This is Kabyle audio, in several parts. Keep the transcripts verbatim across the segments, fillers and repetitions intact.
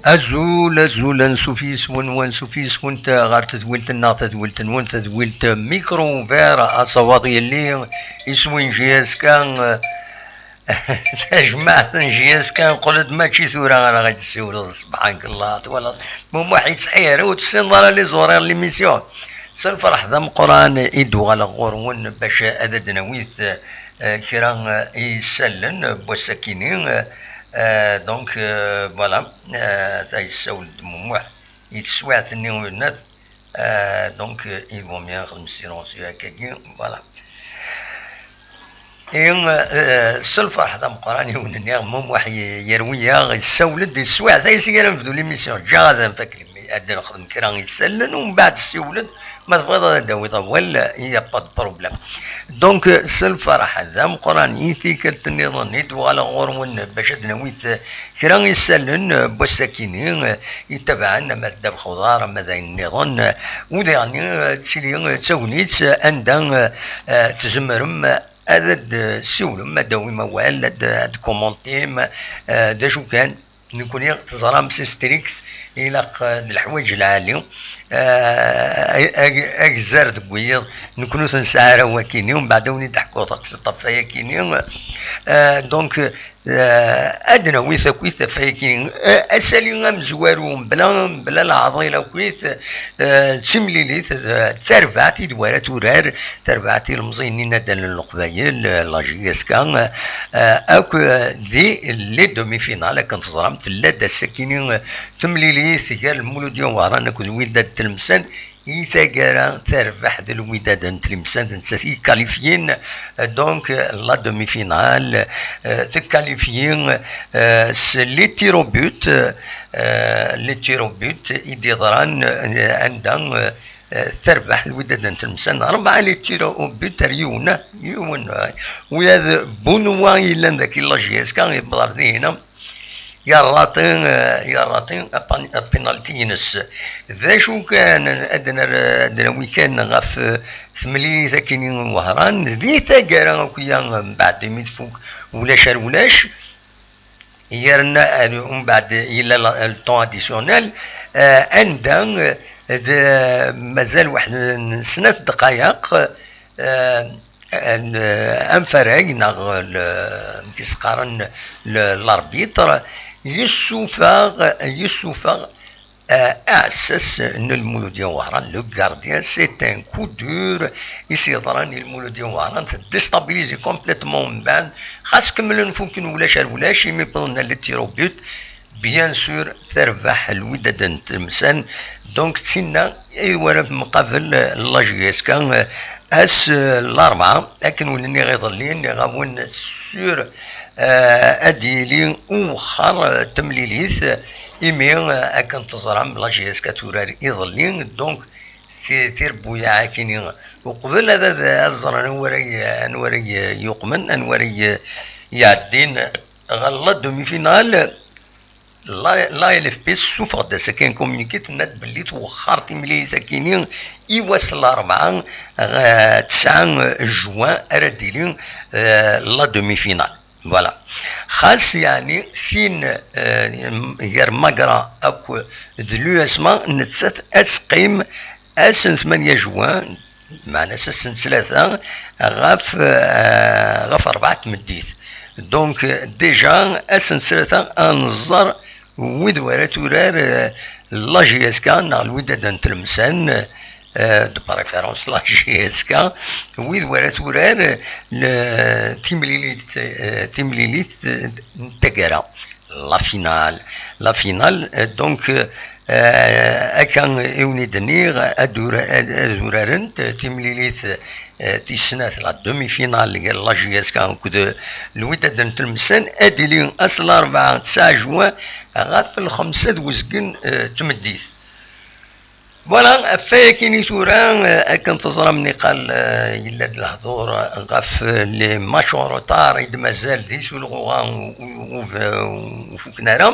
Azul, azul, ansuf yis-wen, wansuf yis-went ɣer tedwilt-nneɣ, tadwilt-nwen, tadwilt Micro Ouvert, asawaḍ yelli, iswi n J S K, tajmaɛt n J S K, qqel-d mačči tura ara ɣ-d-tessiwleḍ, subḥanak Allah, twalaḍ, Mumuḥ yettḥir, ur tessineḍ ara les horaires n l'émission. S lferḥ d ameqqran i d-uɣaleɣ ɣur-wen bac ad d-nawit, eh, kra, eh, isallen n wass-akini, eh, donc, eh, voilà, eh, ta yessawel-d Mumuḥ i teswiɛt-nni ur nat, eh, donc, eh, il vaut mieux nexdem silence akkagi, voilà. Et, eh, s lferḥ d ameqqran i wen-nniɣ, Mumuḥ ye-, yerwi-yaɣ, yessawel-d, yesswiɛt-ay seg ara nebdu l'émission, ǧǧaɣ ad nfak, ad nexdem kra isallen, u mbeɛd ssiwel-d, ma tebɣiḍ ad d-tawiḍ awal, il y a pas de problème. Donc, s lferḥ d ameqqran i tikkelt nniḍen i d-uɣaleɣ ɣur-wen bac ad d-nawit kra isallen n wass-akini, itabaɛen ama d ddabex uḍar ama d ayen nniḍen, u diɣen, eh, tili, eh, d tagnit, eh, anda, eh, eh, tzemrem ad d-ssiwlem, ad d-tawim awal, ad d-, ad d-commentim, eh, d acu kan. Nekni teẓram c'est strict, ilaq, eh, d leḥwayeǧ lɛali, eh, ag-, agzar deg wiyiḍ, nekni ur t-nesɛi ara wakini, umbeɛd ad wen-id-ḥkuɣ taqsiṭ ɣef wayakini. Eh, donc, eh, ad d-nawi takit ɣef wayakini. Eh, asali amezwaru, mebla, mebla leɛḍil akkit, eh, d timlilit, d tarbaɛt i d-wara turar, tarbaɛt ilemẓiyen n yinaddalen n Leqbayel, eh, la J S K, eh, akk, eh, di les demi-finales, akken teẓram, tella-d ass-akini, eh, temlilit gar Lmuludya Wehran akked Wydad Tlemsan, i taggara terbeḥ d Lwidad n Tlemsan, d nettat i yekkalifyin, eh, donc, eh, la demi-finale, eh, tekkalifyi, eh, s les tirs au but, eh, les tirs au but i d-yeḍran, eh, anda, eh, eh, terbeḥ Lwidad n Tlemsan rebɛa les tirs au but ar yiwen, yiwen, eh, wiyaḍ Benoît yellan daki la J S K, yewweḍ ar dihina, yerraṭi, eh, yerraṭi apan-, apinalti-ines. D acu kan, ad ner-, ad nawi kan ɣef, eh, temlilit akini n Wehran, di taggara akya, mbeɛd imi tfuk ulac ar ulac, yerna, eh, umbeɛd yella la-, le temps additionnel, eh, anda, eh, d-, mazal waḥed n snat ddqayeq, eh, n-, anfarag neɣ le-, amek i s-qqaren, le-, l'arbitre, yessufeɣ, yessufeɣ, eh, aɛessas n Lmuludya Wehran, le gardien, c'est un coup dur i s-yeḍran i Lmuludya Wehran, teddestabilizi complètement mbeɛd, xas kemmlen fukken ulac ar ulac, imi wwḍen les tirs au but, bien sûr, terbeḥ Lwidad n Tlemsan. Donc, d tinna i wara temqabel, eh, la J S K, eh, ass, eh, Larebɛa, akken ur nniɣ iḍelli, nniɣ-awen sur, eh, ad d-yili uwexxer, eh, temlilit, imi, eh, akken teẓram, la J S K turar iḍelli, donc, ti-, tirebbuyaɛ akini, uqbel ad, ad, ad ẓren anwa ara y-, anwa ara y-, yuqmen, anwa ara y-, iɛeddin ɣer la demi-finale, La, la L F P tessufeɣ-d ass-agi communiqué, tenna-d belli twexxer timlilit akini i wass n Larebɛa, eh, tesɛa juin ara d-tili, eh, la demi-finale. Voilà. Xas, yeɛni, tin, eh, gar Magra akked l'U S M A, nettat ad teqqim ass n tmanya juin, meɛna ass n ttlata ɣef, eh, ɣef rebɛa n tmeddit. Donc, déjà, ass n ttlata ad nẓer wid wara turar, eh, la J S K neɣ Lwidad n Tlemsan, eh, de préférence la J S K, wid wara turar, eh, le-, timlilit, eh, timlilit, eh, n taggara. La finale. La finale, euh, donc, euh, euh, akka i wen-id-nniɣ, ad ura-, ad, ad urarent, euh, timlilit, euh, tis snat, la demi-finale, gar la J S K akked, euh, Lwidad n Tlemsan, ad d-tili ass n Larebɛa tesɛa juin ɣef lxemsa d uzgen, euh, tmeddit. Voilà, ɣef wayakini tura, eh, akken teẓram niqal, eh, yella-d lehdur ɣef, eh, les matchs en retard i d-mazal di tulɣuɣa u, u, u, u fukken ara.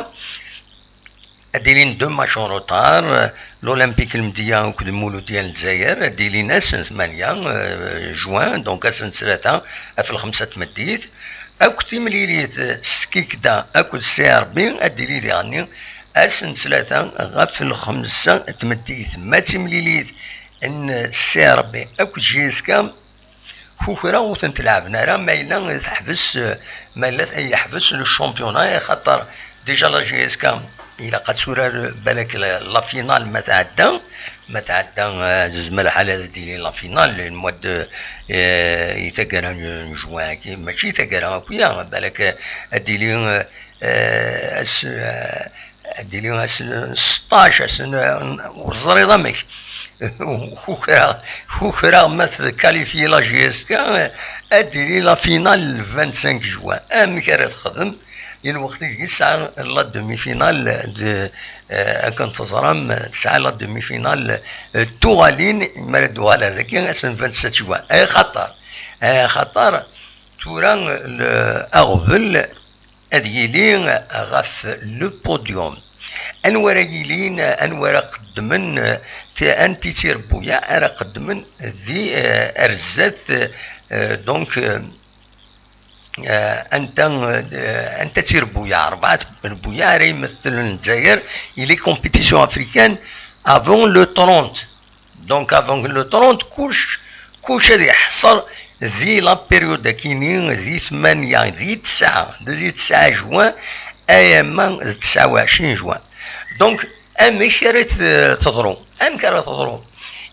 Ad d-ilin deux matchs en retard, eh, l'Olympique Lmedya akked Lmuludya n Lezzayer, ad d-ilin ass n tmanya, eh, juin, donc ass n ttlata, ɣef lxemsa n tmeddit, akked timlilit, eh, s Skikda akked C R B, ad d-tili diɣenni Ass n ttlata ɣef lxemsa n tmeddit, ma d timlilit n C R B akked J S K, kukra ur tent-leɛben ara, ma yella teḥbes, ma yella yeḥbes le championnat, axaṭer déjà la J S K ilaq ad turar balak la, la finale ma tɛedda, ma tɛedda, eh, zezmer lḥal ad d-tili la finale le mois de, eh, i taggara n, n juin, mačči i taggara akk-ya, balak, eh, ad d-tili, eh, eh, ass, eh, ad d-tili ass n seṭṭac, ass n, ur teẓriḍ amek. Kukra, kukra ma tkalifyi la J S K, ad d-tili la finale le vingt-cinq juin. Amek ara texdem? I lweqt i yesɛa la demi-finale de, eh, akken teẓram, tesɛa la demi-finale, eh, tuɣalin, mi ara d-tuɣal ar dagi, ass n vingt-sept juin. Ay xaṭer, ay xaṭer, tura, le, aɣbel ad yili ɣef le podium. Anwa ara yilin, anwa ara qeddmen, ti-, anti tirebbuyaɛ ara qeddmen di, eh, ar zdat, eh, donc, eh, eh, anta, eh, anta tirebbuyaɛ, rebɛa tirebbuyaɛ ara imetlen Lezzayer i les compétitions africaines avant le trente. Donc, avant le trente, kullec, kullec ad iḥṣer di la période akini, di tmanya, di tesɛa, di tesɛa juin, ayama d tesɛa u ɛecrin juin. Donc, amek ara t-, teḍru? Amek ara teḍru?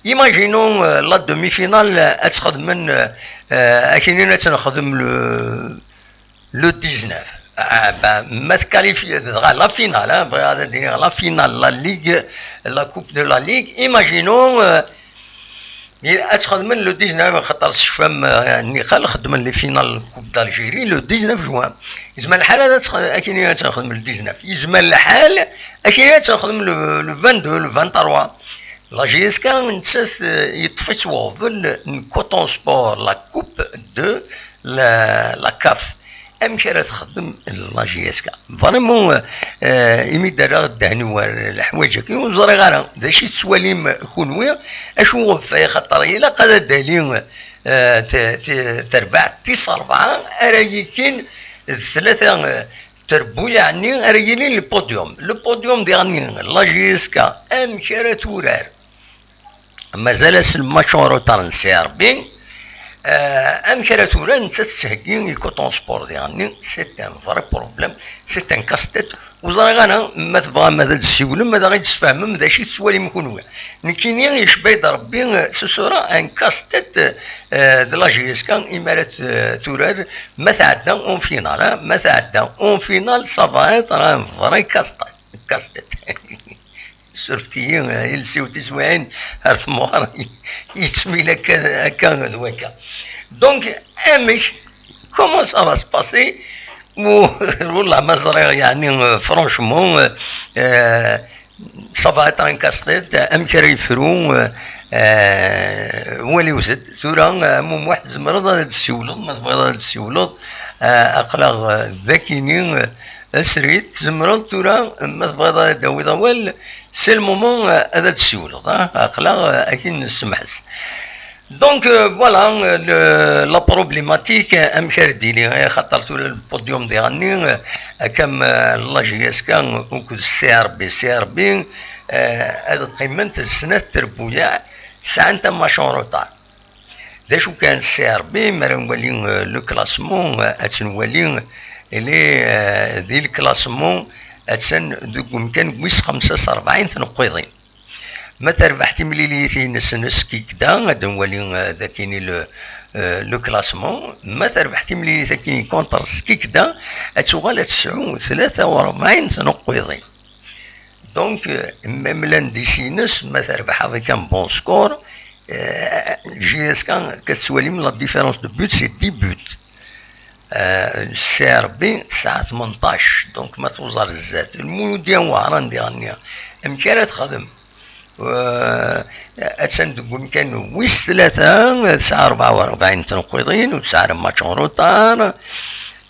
Imaginons, euh, la demi-finale, ad tt-xedmen, euh, euh, akini ad tt-nexdem le, le dix-neuf. Ah, ben, ma tkalifyi, dɣa la finale, hein, bɣiɣ ad d-iniɣ la finale, la Ligue, la Coupe de la Ligue. Imaginons, euh, ad txedmen le dix-neuf, xaṭer tecfam, euh, nniqal xedmen les finales Coupe d'Algérie le dix-neuf juin. Yezmer lḥal ad tx-, akini ad txedmen le dix-neuf. Yezmer lḥal akini ad txedmen le, le vingt-deux, le vingt-trois. La J S K nettat, euh, yeṭṭef-itt weɣbel n Coton Sport, la Coupe de la, la CAF. Amek ara texdem la J S K? Vraiment, euh, imi d-rreɣ ddehn-iw ar leḥwayeǧ-agi, ur ẓriɣ ara d acu i tettwalim kunwi, acu ɣef, xaṭer ilaq ad d-tali, euh, t-, t-, terbaɛt tis rebɛa ara yilin d tlata, euh, trebbuyaɛ-nni ara yilin le podium. Le podium diɣen-nni, la J S K, amek ara turar? Mazal-as lmatch en retard n C R B. Euh, amek ara tura netta tettheggi i Coton Sport diɣenni? C'est un vrai problème, c'est un casse-tête. Ur ẓriɣ ara ma tebɣam ad d-tessiwlem, ad aɣ-d-tesfehmem d acu i tettwalim kunwi. Nekkini yecba-yi-d Rebbi, euh, ce sera un casse-tête, euh, de la J S K imi ara t-, turar, ma tɛedda en finale, hein, ma tɛedda en finale, ça va être un vrai casse-tête, casse-tête. Surfet-iyi, eh, iles-iw tiswiɛin ar tmuɣar yettmil akka, akka d wakka. Donc, amek, comment ça va se passer? Ou, wallah ma ẓriɣ, yeɛni, euh, franchement, euh, euh, ça va être un casse-tête, amek ara yefru, euh, euh, waliwet-d. Tura, euh, a Mumuḥ, tzemreḍ ad d-ssiwleḍ, ma tebɣiḍ ad d-ssiwleḍ, euh, aql-aɣ, euh, d akini, euh, Asrit, tzemreḍ tura, ma tebɣiḍ ad d-tawiḍ awal, c'est le moment, euh, ad d-ssiwleḍ, ah, aql-aɣ, euh, akin nessemḥes. Donc, euh, voilà, euh, le, la problématique, euh, amek ara d-tili, eh, xaṭer tura le podium diɣenni, euh, akka am, euh, la J S K akked C R B, C R B, euh, ad qqiment d snat trebbuyaɛ, sɛant un match en retard. D acu kan, C R B, mi ara nwali, euh, le classement, euh, ad tt-nwali, elle est, euh, di le classement, attan deg umkan wis xemsa s rebɛin tneqqiḍin. Ma terbeḥ timlilit-ines n Skikda, ad nwali, euh, d akini le, euh, le classement. Ma terbeḥ timlilit-akini contre Skikda, ad tuɣal ad tesɛu tlata u rebɛin tneqqiḍin. Donc, euh, même l'indice-ines, ma terbeḥ avec un bon score, euh, J S K, ka tettwalim, la différence de but, c'est dix buts. Euh, C R B tesɛa tmenṭac, donc ma tuẓar zdat. Lmuludya n Wehran diɣenni, amek ara texdem? Euh, attan deg umkan wis tlata, tesɛa rebɛa u rebɛin tneqqiḍin, ur tesɛi ara match en retard.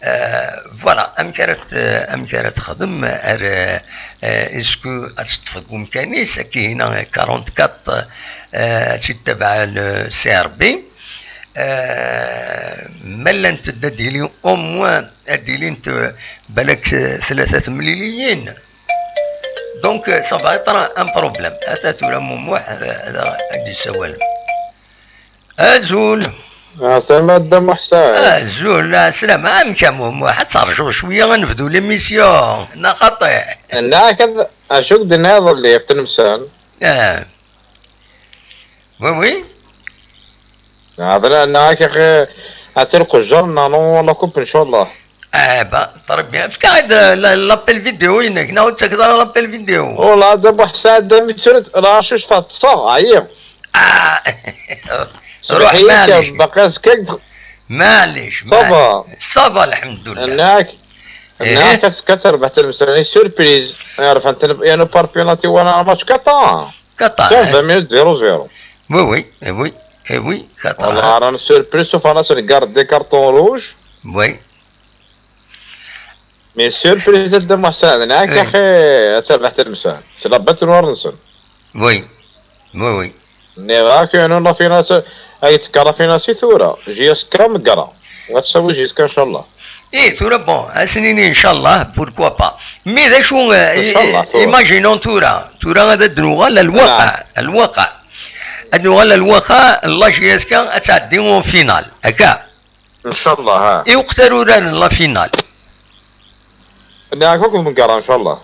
Euh, voilà, amek ara t-, amek ara texdem, ar, euh, est-ce que ad teṭṭef deg umkan-is, akka hina quarante-quatre, euh, ad tt-ittabaɛ le C R B. Euh, ma llant-d ad d-yili au moins, ad d-ilint, euh, balak, euh, tlata temliliyin. Donc, euh, ça va être un, un problème. Ata tura Mumuḥ, euh, ad d-yessawal. Azul. Ɛeslama a Dda Muḥ Saɛid. Azul, ɛeslama. Amek a Mumuḥ? Ad terjuḍ cwiya ad nebdu l'émission, neɣ xaṭi? Nniɣ-ak ad, acu k-d-nniɣ iḍelli ɣef tlemsal? Ah. Oui, oui. Nniɣ-ak axi, ad tirqejjar, nniɣ-ak la coupe, ncallah. Ah, bah, très bien. Efk-aɣ-d, euh, la, l'appel vidéo-inek, neɣ ur ttakeḍ ara l'appel vidéo? Wallah, a Dda Muḥ Saɛid, mi tura, la, acu cfeɣ, ṭṭseɣ, ɛyiɣ. Ah, ruḥ, maɛlic. Baqi azekka. Maɛlic, ça va. Ça va, lḥemdullah. Nniɣ-ak, eh, nniɣ-ak azekka ad terbeḥ Tlemsan, surprise. Rfant, yani, par penalty, wala match Qatar. Qatar, eh. Vingt minutes, zéro zéro. Oui, oui, eh oui, eh oui, Qatar. Wallah, rant surprise, sauf à la sauvegarde des cartons rouges. Oui. Mais surprise a Dda Muḥ Saɛid, nniɣ-ak, eh, axi, ad terbeḥ Tlemsan. C'est la bête noire-nsen. Oui. Oui, oui. Nniɣ-ak, yani, la finale, ay tekka la finale si tura. J S K meggreɣ. Ad tsawi J S K, ncallah. Eh, tura, bon, ad s-nini, ncallah, pourquoi pas. Mais d acu, euh, ncallah, i-, tura. Imaginons tura. Tura ad d-nuɣal ar lwaqa', ar lwaqa'. Ad nuɣal ar lwaqa', la J S K ad tɛeddi en finale. Akka. Ncallah, ha. Iwqet ara uraren la finale. Nniɣ-ak akked meggreɣ, ncallah.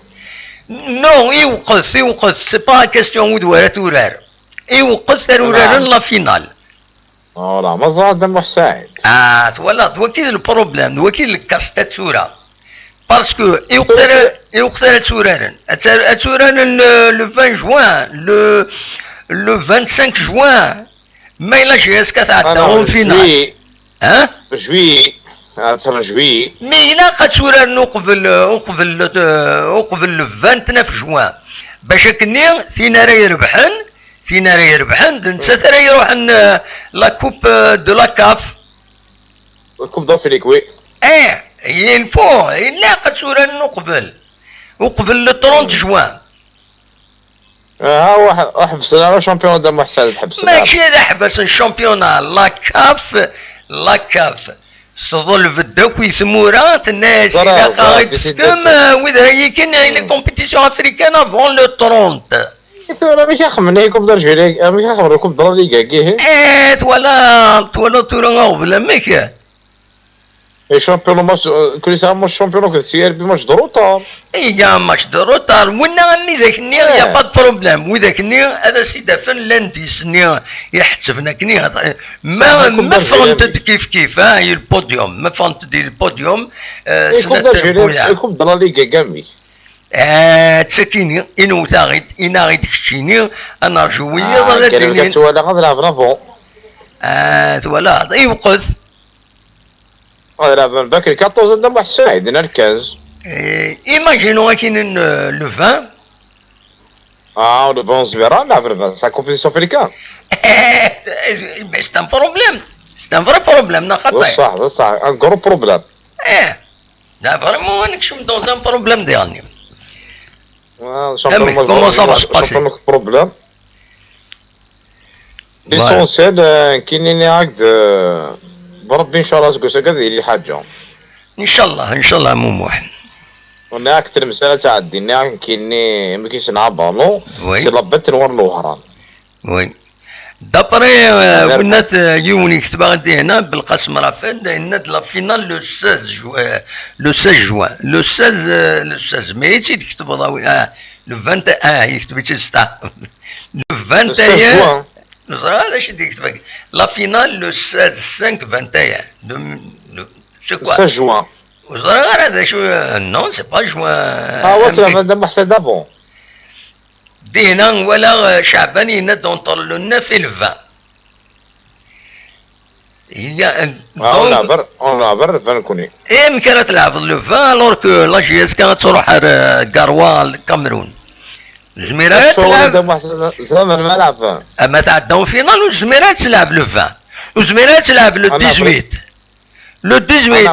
Non, iwqet, iwqet. C'est pas question wid wara turar. Iwqet ara uraren la finale. Voilà, ma ẓra Dda Muḥ Saɛid. Ah, twalaḍ, d waki d le problème, d waki d le casse-tête tura. Parce que iwqet ara, iwqet ara tturaren. Ad tar-, ad tturaren le, le vingt juin, le, le vingt-cinq juin. Ma yella J S K tɛedda en finale. Juillet. Hein? Juillet. Ah, tura juillet. Mais ilaq ad tturaren uqbel, uqbel, euh, uqbel le vingt-neuf juin. Bac akkenni, tin ara irebḥen, tin ara irebḥen, d nettat ara iruḥen, euh, la coupe, euh, de la CAF. La coupe d'Afrique, oui. Eh, il faut, ilaq ad tturaren uqbel. Uqbel le trente juin. Ah, ur ḥ-, ur ḥebbsen ara championnat Dda Muḥ Saɛid, ḥebbsen ara. Mačči d aḥbas n championnat, la CAF, la CAF. Tḍleb-d akk i tmura, tenna-yas ilaq ad ɣ-id-tefkem, euh, wid ara yikin, les compétitions africaines avant le trente. I tura, amek i xemmen i Coupe d'Algérie, amek i xemmen Coupe de la Ligue-agi, hi? Eh, twala, twala tura aɣbel, amek? Et championnat match, euh, kul yesɛa match championnat akked C R B match de retard. Iga match de retard. Winna am widak-nni, y a pas de problème. Widak-nni ad as-id-afen l'indice-nni iḥettben akken i, ma, ma ffɣent-d kif kif, ah, i le podium. Ma ffɣent-d i le podium, euh, snat n Coupe de la Ligue, amek? Ah, ttakini, inewt-aɣ-id, inaɣ-id keččini, ad nerǧu wiyiḍ ad d-inin. Twalaḍ, ad lɛeben avant. Ah, twalaḍ, iwqet. Ad lɛeben bakri quatorze a Dda Muḥ Saɛid, neɣ le quinze. Eh, imaginons akinin, euh, le vingt. Ah, le vingt, ur zmireɣ ad nleɛb le vingt, c'est la compétition africaine. Mais c'est un problème. C'est un vrai problème, neɣ xaṭi? D ṣṣeḥ, d ṣṣeḥ, un gros problème. Eh, là, vraiment, on est dans un problème dernier. Ah, comment ça va se passer? Problème. Voilà. L'essentiel, euh, kini nniɣ-ak-d, euh, Rebbi, ncallah, aseggas-agi ad yili lḥaǧa. Ncallah, ncallah, Mumuḥ. Nniɣ-ak-d Tlemsan ad tɛeddi, nniɣ-ak kini, amek i s-nɛa Ballon, c'est la bête noire n Wehran. Oui. D'après, euh, winna-t, euh, yiwen yekteb-aɣ-d dihna, Belqasem Rafad, yenna-d la finale le seize juin, euh, le seize juin, le seize, euh, le seize mai, i tt-id-ketbeḍ, ah oui, ah, le vingt et un, ah, yekteb-itt-id s ṭṭaɛa. Le vingt et un, le seize juin. Neẓra d acu i d-yekteb akka. La finale le seize cinq vingt et un. Le, le, c'est quoi? Seize juin. Ur ẓriɣ ara d acu, euh, non, c'est pas juin. Ah, ouais, tu as d'abord. Dihna, walaɣ, euh, Caɛban yenna-d entre le neuf et le vingt. Il y a un, ah, donc, on a ver, on a ver, vingt nekkni. Et amek ara tleɛbeḍ le vingt alors que la J S K ad truḥ ar, euh, Garoua, le Cameroun? Ur tezmir ara ad tleɛb. Zaman ma lɛeb. Ama tɛedda en finale, ur tezmir ara ad tleɛb le vingt. Ur tezmir ara ad tleɛb le dix-huit. Le dix-huit,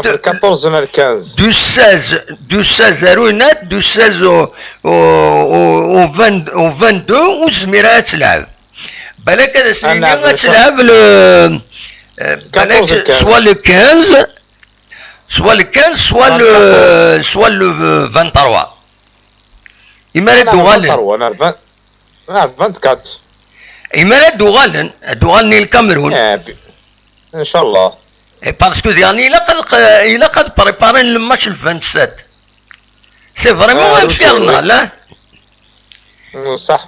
du seize, du seize à Runat, du seize au, au, au, au vingt, au vingt-deux, ur tezmir ara ad tleɛb. Balak ad as-nini ad tleɛb le, euh, balak soit le quinze, soit le quinze, soit le, soit le vingt-trois. Imar ad d-uɣalen. Ar vingt-quatre. Imar ad d-uɣalen, ad d-uɣalen i Lkamerun. Eh, bi-, inchallah. Et parce que diɣen ilaq ad q-, ilaq ad préparen le match le vingt-sept. C'est vraiment infernal, hein. Saḥ.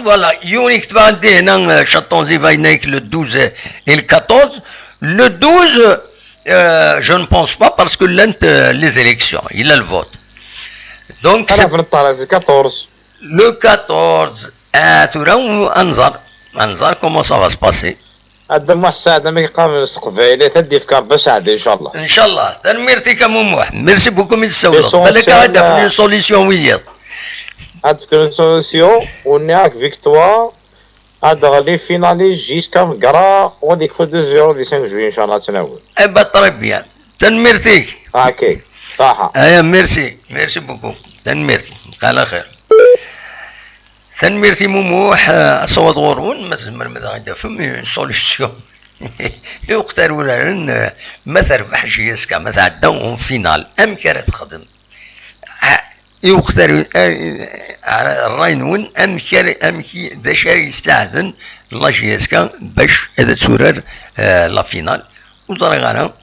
Voilà, yiwen yekteb-aɣ-d dihna, euh, Chaton Zivainec le douze et le quatorze. Le douze, euh, je ne pense pas parce que llant, euh, les élections, il y a le vote. Donc, c'est le quatorze. Ah, tura, anẓar, anẓar comment ça va se passer. Adda Muḥ Saɛd, amek yeqqaren s teqbaylit, ad d-yefk Rebbi aseɛdi, inchallah. Inchallah. Tanemmirt-ik a Mumuḥ. Merci beaucoup mi d-tsawleḍ. Balak ad d-afen une solution wiyaḍ. Ad d-afen une solution, u nniɣ-ak victoire, ad d-teɣli finali jusqu'à megra, u ad yekfu deux zéro di cinq juillet, inchallah, ad tt-nawi. Eh ben, très bien. Tanemmirt-ik. Ok. Saḥa. Aya, merci. Merci beaucoup. Tanemmirt. Lqaɛa xir. Tanemmirt i Mumuḥ, eh, asawaḍ ɣur-wen, ma tzemrem ad aɣ-d-tafem une solution. I uqtar uraren, eh, ma terbeḥ J S K, ma tɛedda en finale, amek ara texdem? Ah, i uqtar, eh, eh, ṛṛay-nwen, amek ara, amek i, d acu ara yessaɛden la J S K bac ad turar, eh, la finale? Ur ẓriɣ ara.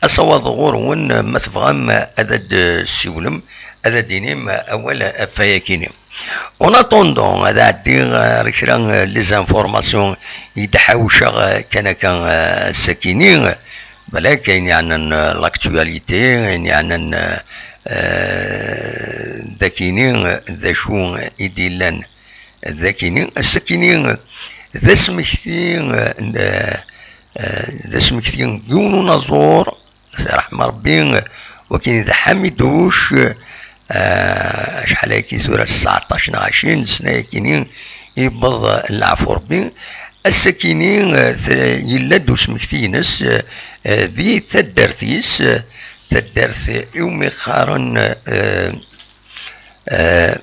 Asawaḍ ɣur-wen, ma tebɣam ad d-tessiwlem, ad d-tinim awal ɣef wayakini. En attendant, ad ɛeddiɣ ar kra n les informations i d-ḥawceɣ kan akka, eh, ass-akini, balak ayen yeɛnan, eh, l'actualité, ayen yeɛnan, eh, eh, d akini, d acu i d-yellan d akini. Ass-akini d asmekti, eh, n, eh, eh, d asmekti n yiwen unaẓur, si ṛṛeḥma Ṛebbi, wakin d Ḥamiduc, eh, acḥal ayaki tura, sseɛṭac neɣ ɛecrin n ssna ayakini, yewweḍ leɛfu Ṛebbi. Ass-akini, eh, t-, yella-d usmekti-ines, eh, di taddart-is, eh, taddart iwumi qqaren, eh, eh,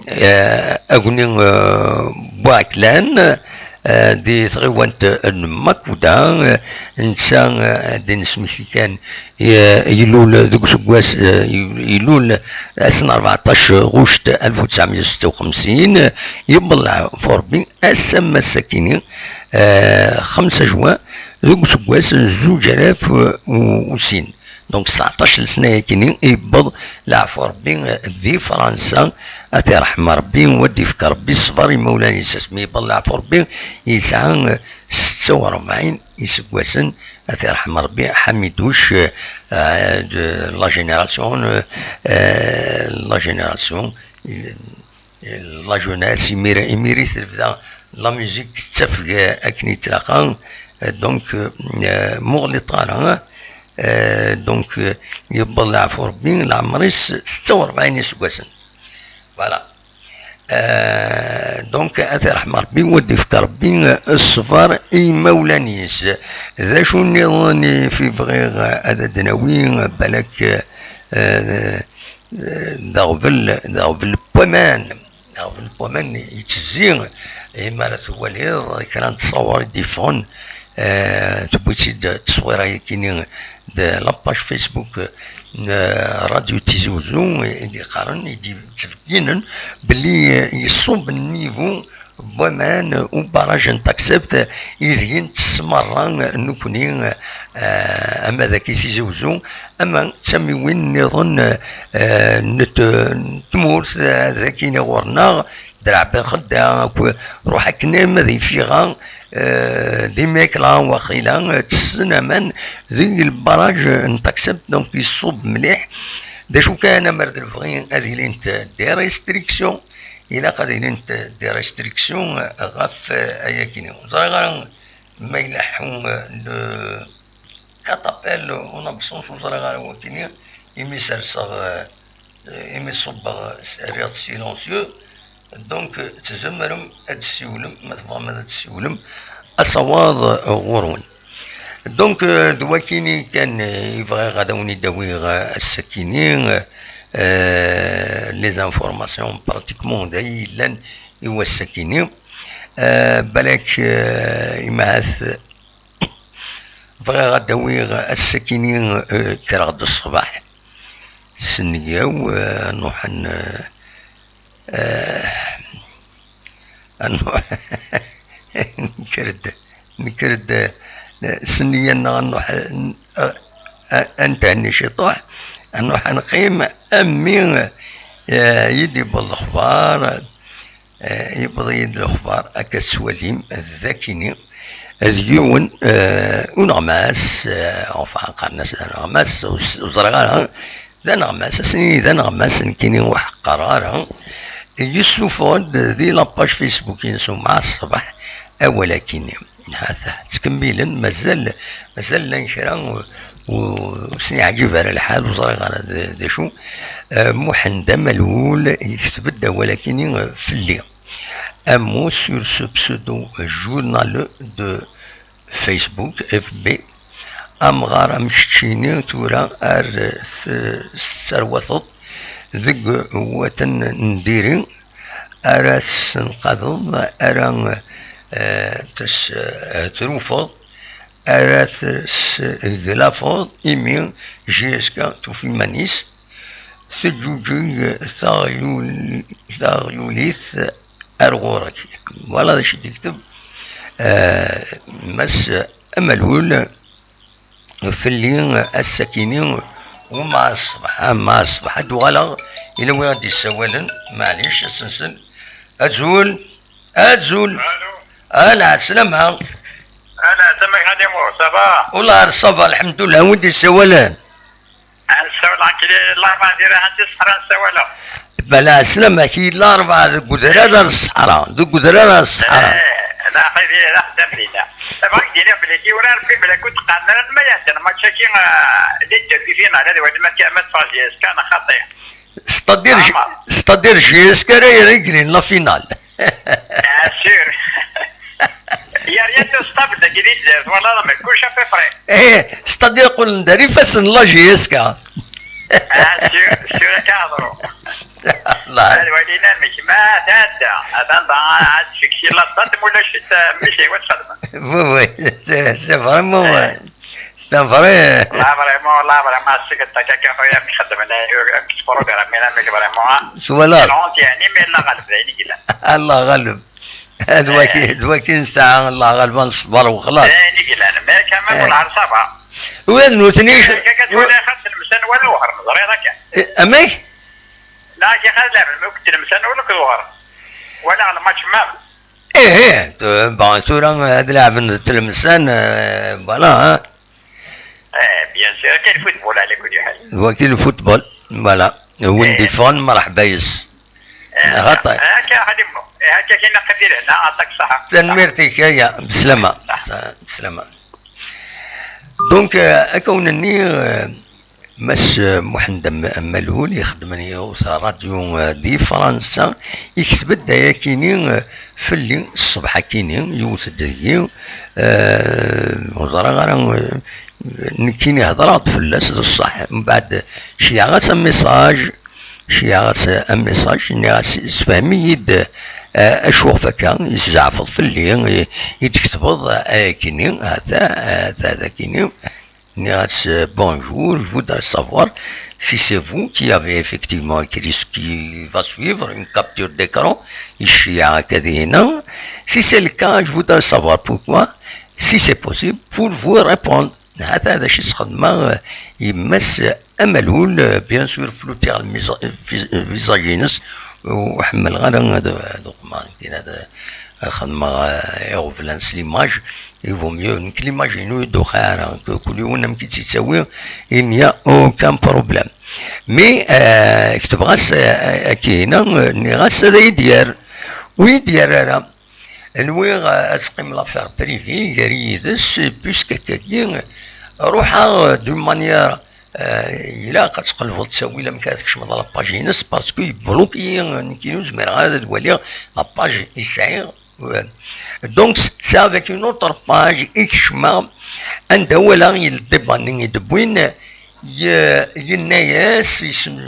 eh, Agni, eh, Buɛeklan, eh, di tɣiwant n Makuda, eh, netta, eh, ad d-nesmekti kan, eh, ilul deg useggas, eh, ilul ass n rbeɛṭac ɣuct alef u tesɛemya u setta u xemsin, eh, yewweḍ leɛfu Ṛebbi ass am ass-akini, eh, xemsa juin, deg useggas n zuǧ alaf u sin. Donc, sseɛṭac n ssna yakini i yewweḍ leɛfu Ṛebbi di Fransa, ad t-iṛḥem Ṛebbi, u ad d-ifk Ṛebbi ṣṣber i imawlan-is. Asmi yewweḍ leɛfu Ṛebbi, yesɛa setta u ṛebɛin iseggasen, ad t-iṛḥem Ṛebbi, Ḥamiduc, eh, de la génération, eh, la génération, eh, la jeunesse, imir, imir i tebda la musique tettafeg akken i tlaqi, eh, donc, eh, muɣliṭ ara, eh, donc, eh, yewweḍ leɛfu Ṛebbi, leɛmer-is setta u ṛebɛin iseggasen. Voilà. Eh, donc, ad t-iṛḥem Ṛebbi, u ad d-ifk Ṛebbi, eh, ṣṣber i imawlan-is. D acu nniḍen i fi bɣiɣ ad d-nawi, balak, eh, d aɣbel, d aɣbel n waman, d aɣbel n waman yettezzi, imi ara twaliḍ kra n ttṣawar i d-yeffɣen, eh, tewwi-tt-id tteswira-yakini d la page Facebook n Radio Tizi Uzzu, i d-yeqqaren, i d-yettbegginen belli, eh, yeṣṣub nnivu n waman, ubaraj n Taksebt, ideg i nettess merra nekkni, eh, ama d aki Tizi Uzzu, ama d tamiwin nniḍen, eh, n t-, n tmurt, eh, d akini ɣur-neɣ, Draɛ Ben Xedda, akk, ruḥ akken arma d Ifiɣa, eh, d Imekla, waqila, eh, ttessen aman deg lbaraj n Taksebt, donc yeṣṣub mliḥ. D acu kan, amer d lebɣi ad ilint des restrictions, ilaq ad ilint des restrictions ɣef, eh, ayakini. Ur ẓriɣ ara ma ileḥḥu, eh, le, Katapel, en absence, ur ẓriɣ ara wakini, imi serseɣ, eh, imi ṣubbeɣ, rriɣ-t silencieux. Donc, eh, tzemrem ad d-tessiwlem, ma tebɣam ad d-tessiwlem, asawaḍ, eh, ɣur-wen. Donc, eh, d wakini kan, eh, i bɣiɣ ad awen-id-awiɣ, eh, ass-akini, eh, les informations pratiquement d ay yellan i wass-akini. Eh, balak, eh, imahat, Bɣiɣ ad d-awiɣ ass-akini, eh, kkreɣ-d ṣṣbeḥ. Sennig-aw, eh, nuḥen, eh, Eh, ad nruḥ, nekker-d, nekker-d, eh, s nniya-nneɣ ad nruḥ, eh, eh, ad nethenni ciṭuḥ, ad nruḥ ad neqqim, a mmi, eh, i d-yewweḍ lexbar, eh, yewweḍ-iyi-d lexbar, akka tettwalim, d akini, d yiwen, eh, uneɣmas, eh, enfin, qqaren-as d aneɣmas, ur s-, ur ẓriɣ ara, d aneɣmas, ass-nni d aneɣmas, nekkini ur ḥeqqreɣ ara. Yessufeɣ-d di la page Facebook-ines umɛa ṣṣbeḥ awal akini. Hata, ttkemmilen, mazal, mazal llan kra u, u, ur sen-yeɛǧib ara lḥal, ur ẓriɣ ara d, d acu. Eh, Muḥend Amalul yekteb-d awal akini fell-i. Un mot sur ce pseudo journal de Facebook, F B. Amɣar am keččini tura ar t-, tesserwateḍ deg waten n diri, ara tessenqadeḍ, ara, eh, tes-, eh, trufeḍ, ara tesseglafeḍ, imi J S K tufa iman-is, teǧǧuǧeg taɣyul-, taɣyulit ar ɣur-k. Voilà d acu i d-yekteb, eh, Mass Amalul fell-i ass-akini, u mɛa ṣṣbeḥ, mɛa ṣṣbeḥ ad d-uɣaleɣ, yella win ad d-yessawalen, maɛlic, ad s-nsel. Azul, azul. Alo. Ah, lɛeslama. Ah, lɛeslama, Xali Muḥ, ça va? Ula, ça va, lḥemdullah, win d-yessawalen? Nessawel akli, laṛebɛa di raḥ di ṣṣeḥra nessawaleɣ. Bala, ɛeslama-k, yella ṛebɛa deg udrar ar ṣṣeḥra, deg udrar ar ṣṣeḥra. Eh, la xir, la xdam dinna. Bɣiɣ d-iniɣ belli tiwra Rebbi bla ku teqqaren ara ma yeɛdel match-agi, ah, d demi-finale, ad wali ma, ma teffeɣ J S K neɣ xaṭi. C'est-à-dire, J-, Ɛmer. C'est-à-dire J S K ara yerglen la finale. Ah, sûr. Il y a rien de stable dagi di Lezzayer, twalaḍ, mais kulci à peu près. Eh, c'est-à-dire qqlen-d ar ifassen n la J S K. Ah, sûr, sûr, akka heḍru. Allah. Ad walin amek ma tɛedda. Atan da, ad tfekci la date, ma ulac-it, mmi-s i wat-xedmen. Oui, oui, c'est, c'est vraiment, eh, euh, c'est un vrai, là, vraiment, là, vraiment, c'est que t'as quelqu'un qui a mis ça de manière, euh, un petit programme, mais là, mais vraiment, hein. Voilà. C'est long, يعني, mais الله غالب, d ayen i yellan. Allah غالب. D waki, eh, d waki nesɛa, Allah ɣaleb, ad nṣebber wexlaṣ. D ayen i yellan, mais quand même, eh, ur nɛerreṣ ara. Ula d nutni. Eh, kaka twala xas Tlemsan wala Wehran, ẓriɣ akka. Eh, amek? Neɣ akka xas leɛben, ma akked Tlemsan wala akked Wehran. Wala ɣer lmatch ma. Eh, eh, tu-, bon, tura ad leɛben d Tlemsan, eh, voilà, hein. Eh, bien sûr, akka lfutbol, ɛla kulli ḥal. D waki lfutbol, voilà. Win d-iffɣen, mṛeḥba yes. Eh, xaṭi. Eh, akka, xali Muḥ. Eh, akka kina qbila, na, ɛṭak ṣṣeḥḥa. Tanemmirt-ik, aya, beslama. Ṣṣeḥḥa. Beslama. Donc, euh, akka wen-nni, euh, Mass, euh, Muḥend Am-, Amalul, ixeddmen yiwet ṛṛadyu, euh, di Fransa, ikteb-d ayakini, euh, fell-i, ṣṣbeḥ akini, yiwet deg-i, euh, ur ẓriɣ ara, euh, nekkini hedreɣ-d fell-as, d ṣṣeḥ. Mbeɛd, ceyɛeɣ-as un message, ceyɛeɣ-as un message, nniɣ-as, sefhem-iyi-d, eh, acu ɣef akka i tzeɛfeḍ fell-i, i, i d-tketbeḍ, eh, ayakini, ata, ata, ata akini. Nniɣ-as, eh, bonjour, je voudrais savoir si c'est vous qui avez effectivement écrit ce qui va suivre, une capture d'écran, i cceyɛeɣ akka dinna. Si c'est le cas, je voudrais savoir pourquoi, si c'est possible, pour vous répondre. Hata d acu i s-xedmeɣ, eh, i Mass Amalul, eh, bien sûr, floutiɣ lmiza-, eh, vis-, eh, visage-ines, ur ḥemmleɣ ara ad, ad uqmeɣ, nekkini ad, ad xedmeɣ, eh, iɣeblan s l'image, il vaut mieux, nekk l'image-inu ur yi-d-tuqiɛ ara, k-, kul yiwen amek i tt-yettawi, il n'y a aucun problème. Mais, eh, ketbeɣ-as, eh, akka-ina, eh, nniɣ-as ad iyi-d-yerr, ur yi-d-yerr ara. Nwiɣ, eh, ad teqqim l'affaire privée gar yid-s, puisque akkagi, ruḥeɣ, eh, d'une manière, eh, ilaq ad tqelbeḍ ttawil amek ara tkecmeḍ la page-ines, parce que yebloki-yi, eh, nekkini ur zmireɣ ara ad waliɣ la page i sɛiɣ. Eh, donc, c'est avec une autre page i kecmeɣ, anda walaɣ il débat-nni i d-wwin, Ye-, yenna-yas, isem-,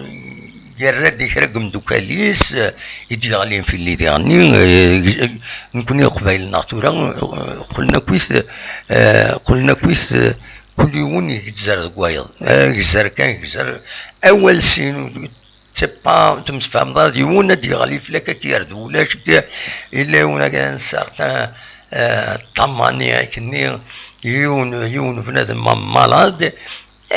yerra-d i kra n yimdukal-is, eh, i d-yeɣlin fell-i diɣenni, eh, nekkni Leqbayel-nneɣ tura, eh, qqlen akkit, eh, qqlen akkit, eh, kul yiwen igezzer deg wayeḍ. Eh, igezzer kan, igezzer. Awal sin, ur c'est pas, temsefhameḍ ara d yiwen, ad d-yeɣli fell-ak, ad k-yerr d ulac, ad k-, yella yiwen, un certain, euh, ṭṭamani akkenni, yiwen, yiwen bnadem malade,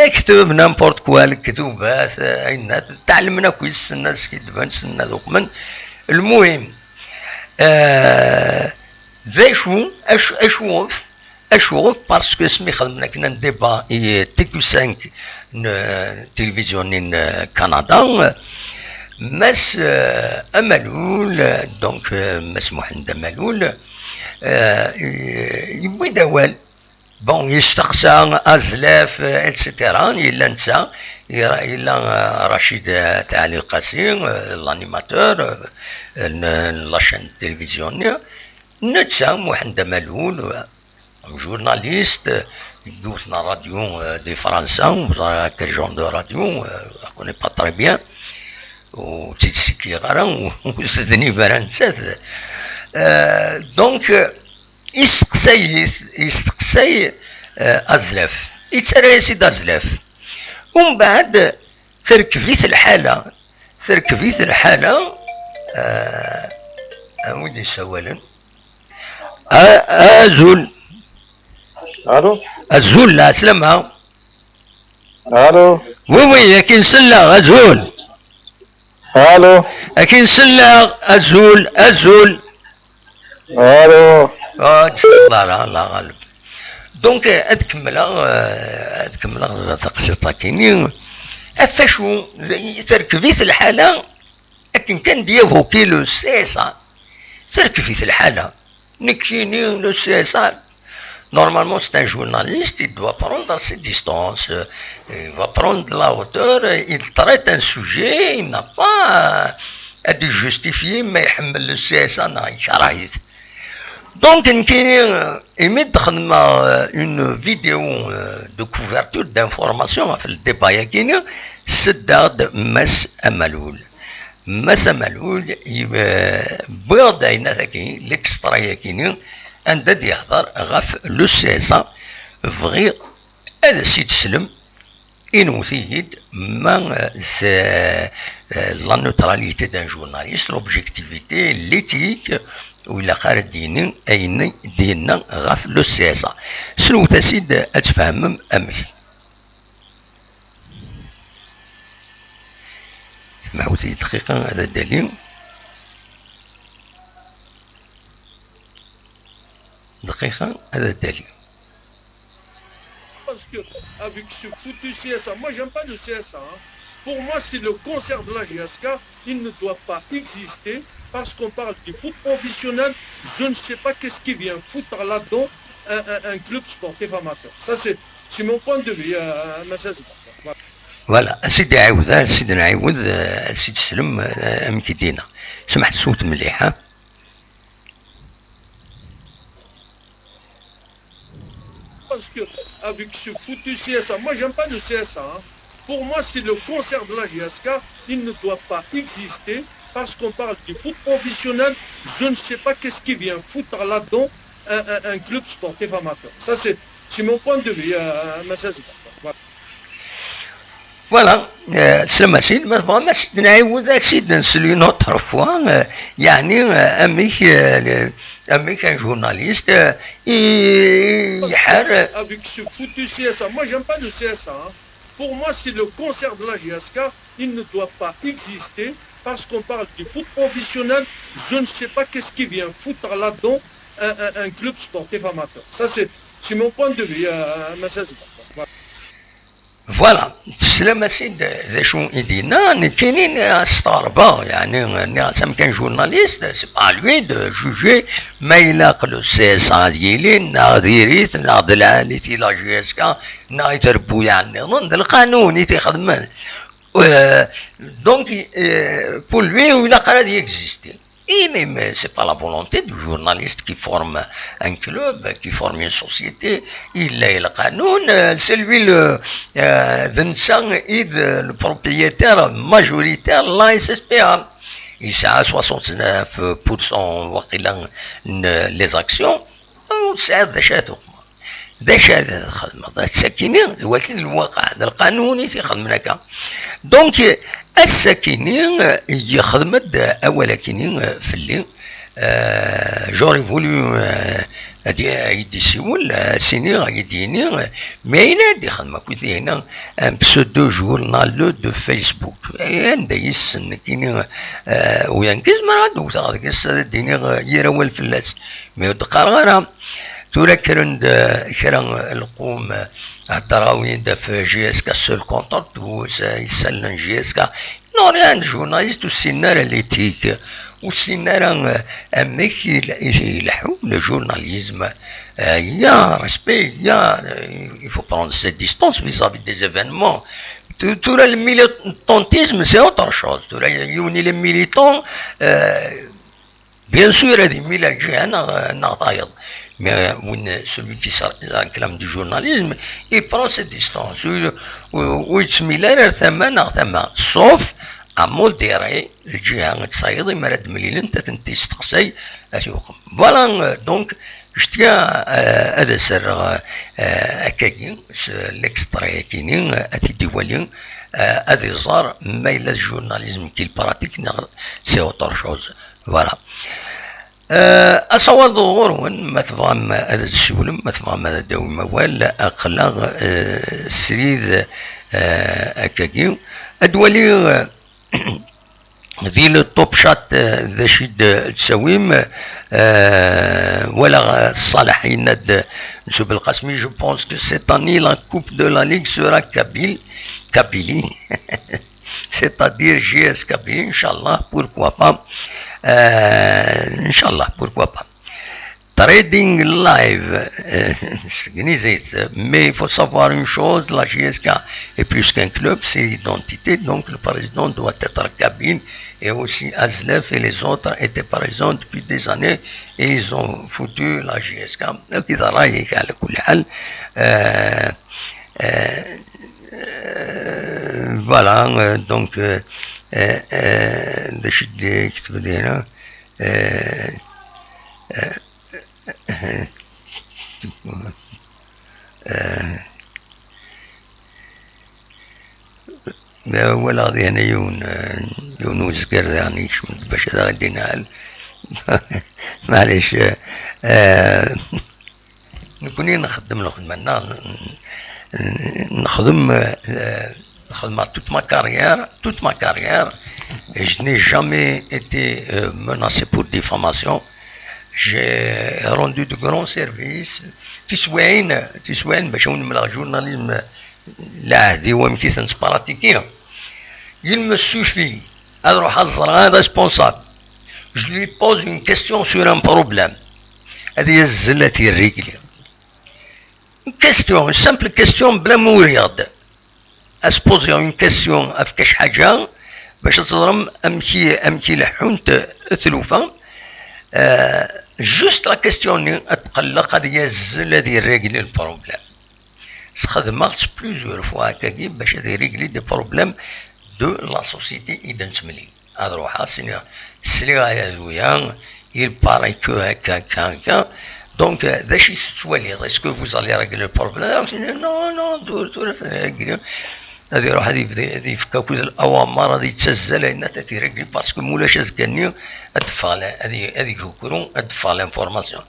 ikteb n'importe quoi, lektubat, euh, ayen, tɛelmen akk, ssnen ad skiddben, ssnen ad uqmen. Lmuhim, euh, d acu, acu, acu, Acuɣef? Parce que asmi xedmen akken un débat i T Q cinq n, n tilivizyu-nni n Kanada, Mass, euh, Amalul, donc, euh, Mass Muḥend Amalul, euh, i-, yewwi-d awal. Bon, yesteqsa Azlaf, euh, et cetera. Yella netta, yella, yella, euh, Rachid, euh, At Ɛli Qasi, euh, l'animateur, euh, n, n la chaîne n tilivizyu-nni. Netta, Muḥend Amalul, euh, un journaliste, euh, deg yiwet n ṛṛadyu, euh, di Fransa, ur ẓriɣ quel genre de radio, euh, je connais pas très bien, ur tt-id-ssikkiɣ ara, ur tednib ara nettat. Euh, donc, euh, yesteqsay, yesteqsay, euh, Azlaf, yettarra-yas-id Azlaf. Umbeɛd, terkeb-it lḥala, terkeb-it lḥala, euh, a wid yessawalen. A-, azul. Allô? Azul, lɛeslama. Allô? Oui, oui, akin selleɣ, azul. Allô? Akin selleɣ, azul, azul. Allô? Ah, ur d-tselleḍ ara, Allah ɣaleb. Donc, euh, ad kemmleɣ, euh, ad kemmleɣ taqsiṭ-akini. Ɣef wacu, terkeb-it lḥala, akken kan d-yavuki le C S A, terkeb-it lḥala. Nekkini, le C S A, normalement, c'est un journaliste, il doit prendre ses distances, euh, il va prendre de la hauteur, euh, il traite un sujet, il n'a pas, euh, à justifier, ma iḥemmel le C S A neɣ yekreh-it. Donc, nekkini, euh, imi d-xedmeɣ, euh, une vidéo, euh, de couverture, d'information ɣef le débat-yagini, seddaɣ-d Mass Amalul. Mass Amalul, i-, eh, wwiɣ-d ayen ataki, l'extrait-yagini, anda d-yehder ɣef le C S A. Bɣiɣ ad as-id-teslem, inwet-iyi-d ma, eh, s-, eh, la neutralité d'un journaliste, l'objectivité, l'éthique, ur ilaq ara d-yini ayen i d-yenna ɣef le C S A. Slewt-as-id ad tfehmem amek. Semɛut-iyi dqiqa ad d-ali. Dqiqa ad d-ali. Parce que avec ce foutu C S A, moi j'aime pas le C S A, hein. Pour moi, c'est le cancer de la J S K. Il ne doit pas exister parce qu'on parle du foot professionnel. Je ne sais pas qu'est-ce qui vient foutre là-dedans un, un- un club sportif amateur. Ça, c'est c'est mon point de vue, euh, Mass Azbar. Voilà. Voilà, a sidi ɛiwed, a sidi nɛiwed, eh, a sidi slem, eh, amek i d-yenna. Smaḥ, ṣṣut mliḥ, ha? Parce que avec ce foutu C S A, moi j'aime pas le C S A, hein. Pour moi, c'est le cancer de la J S K. Il ne doit pas exister parce qu'on parle du foot professionnel. Je ne sais pas qu'est-ce qui vient foutre là-dedans un, un- un club sportif amateur. Ça, c'est c'est mon point de vue, euh, Mass Azbar. Voilà. Voilà, euh, slem-as-id, ma tebɣam ad s-d-nɛiwed, ad s-id-nsel une autre fois, euh, yeɛni, euh, amek, euh, le- amek un journaliste, euh, i- Parce que iḥar, euh, avec ce foutu C S A, moi j'aime pas le C S A, hein. Pour moi, c'est le cancer de la J S K. Il ne doit pas exister parce qu'on parle du foot professionnel. Je ne sais pas qu'est-ce qui vient foutre là-dedans un, un- un club sportif amateur. Ça, c'est c'est mon point de vue, euh, Mass Azbar. Voilà. Voilà, teslam-as-id d acu i d-yenna, nekkini nniɣ-as steɣrebeɣ, yeɛni nniɣ-as am kan journaliste, c'est pas à lui de juger ma ilaq le C S A ad yili, neɣ diri-t, neɣ d lɛali-t i la J S K, neɣ i trebbuyaɛ nniḍen, d lqanun i t-ixedmen. Euh, donc, euh, pour lui, ur ilaq ara ad yexisti. Et même, euh, c'est pas la volonté du journaliste qui forme un club, qui forme une société. Il a le canon, euh, c'est lui le, euh, Vincent est le, le propriétaire majoritaire de la S S P A. Il a soixante-neuf pour cent, waqila, n-, les actions. Donc, c'est des chefs. D acu ara txedmeḍ? Ad ttakini d wakken lwaqa, d lqanun i t-ixedmen akka. Donc, euh, Ass-akini, yexdem-d awal akini fell-i. Euh, j'aurais voulu, euh, ad y-, ad yi-d-isiwel, euh, ad s-iniɣ, ad yi-d-yini, euh, mais ayen ad ixdem akk dinna, un pseudo journal de Facebook. Eh, anda yessen nekkini, euh, uyank zemreɣ ad d-wteɣ deg-s, ad d-iniɣ, euh, yir awal fell-as. Mais ur d-qqareɣ ara. Tura kkren-d, euh, kra, euh, lqum, euh, heddreɣ-awen-d ɣef J S K seul contre tous, euh, isallen n J S K. Non, rien de journaliste, ur ssinen ara l'éthique, ur ssinen ara, euh, amek i, i, ileḥḥu le journalisme. Euh, il y a respect, il y a, euh, il faut prendre ses distances vis-à-vis des événements. Tu, tura le militantisme, c'est autre chose. Tura yiwen il est militant, euh, bien sûr, ad imil ar lǧiha neɣ, neɣ tayeḍ. Mais, euh, win, celui qui se réclame du journalisme, il prend ses distances. Ur, ur, ur yettmil ara ar tama neɣ tama. Sauf à modérer lǧiha ad tayeḍ, imi ara d-mlilent, ad tent-isteqsay, ad t-yuqem. Voilà, euh, donc, je tiens, euh, ad as-rreɣ, euh, akkagi, s l'extrait-akini, euh, ad t-id-iwali, euh, ad iẓer ma yella d journalisme qu'il pratique neɣ c'est autre chose. Voilà. Euh, asawaḍ ɣur-wen, ma tebɣam ad d-tsiwlem, ma tebɣam ad d-tawim awal, aql-aɣ, euh, srid, euh, akkagi. Ad wali, euh, di le top chat, euh, d acu i d-, d-tawim, euh, walaɣ, euh, Ṣaleḥ yenna-d, euh, Mesut Belqasmi, je pense que cette année, la coupe de la Ligue sera Kabyle, Kabylie. C'est-à-dire J S K B, Inch'Allah, pourquoi pas. Euh, Inch'Allah, pourquoi pas. Trading Live, euh, c'est organisé, mais il faut savoir une chose, la J S K est plus qu'un club, c'est l'identité, donc le président doit être kabyle, et aussi Azlef et les autres étaient présents depuis des années, et ils ont foutu la J S K. Donc, il a raillé, على كل حال. Euh, euh, euh, voilà, euh, donc, euh, euh, euh, d acu i d-, i d-, euh, euh, euh, euh, walaɣ dihin yiwen, euh, yiwen uzgar daɣen yekcem-d bac ad aɣ-d-inɛel. Maɛlic, euh, euh, Nekkni nxeddem lxedma-nneɣ, n-, n-, nxeddem, euh, xedmeɣ toute ma carrière, toute ma carrière, et je n'ai jamais été, euh, menacé pour diffamation. J'ai rendu de grands services. Tiswiɛin, tiswiɛin bac ad wen-mleɣ journalisme, lɛahd-iw amek i ten-ttpratikiɣ. Il me suffit ad ruḥeɣ ad ẓreɣ un responsable. Je lui pose une question sur un problème. Ad yazzel ad t-irrégli. Une question, une simple question, bla ma uriɣ-d. Ad s-poser une question ɣef kac ḥaǧa, bac ad teẓrem amek i, amek i leḥḥunt tlufa. Euh, juste la question-nni, ad tqelleq, ad yazzel, ad irrégli le problème. Sxedmeɣ-tt plusieurs fois akkagi bac ad irrégli des problèmes de la société i d-nettemlil. Ad ruḥeɣ, sliɣ, sliɣ aya d uya, il paraît que akka, akka, akka. Donc, euh, d acu i tettwaliḍ? Est-ce que vous allez régler le problème? Non, non, tura, tura, ad régler. Ad iruḥ ad yebda, ad yefk akk d awamar, ad yettazzal ayen ad t-irégli, parce que mulac azekka-nni ad d-ffeɣ la-, ad y-, ad yegukru, ad d-ffeɣ l'information.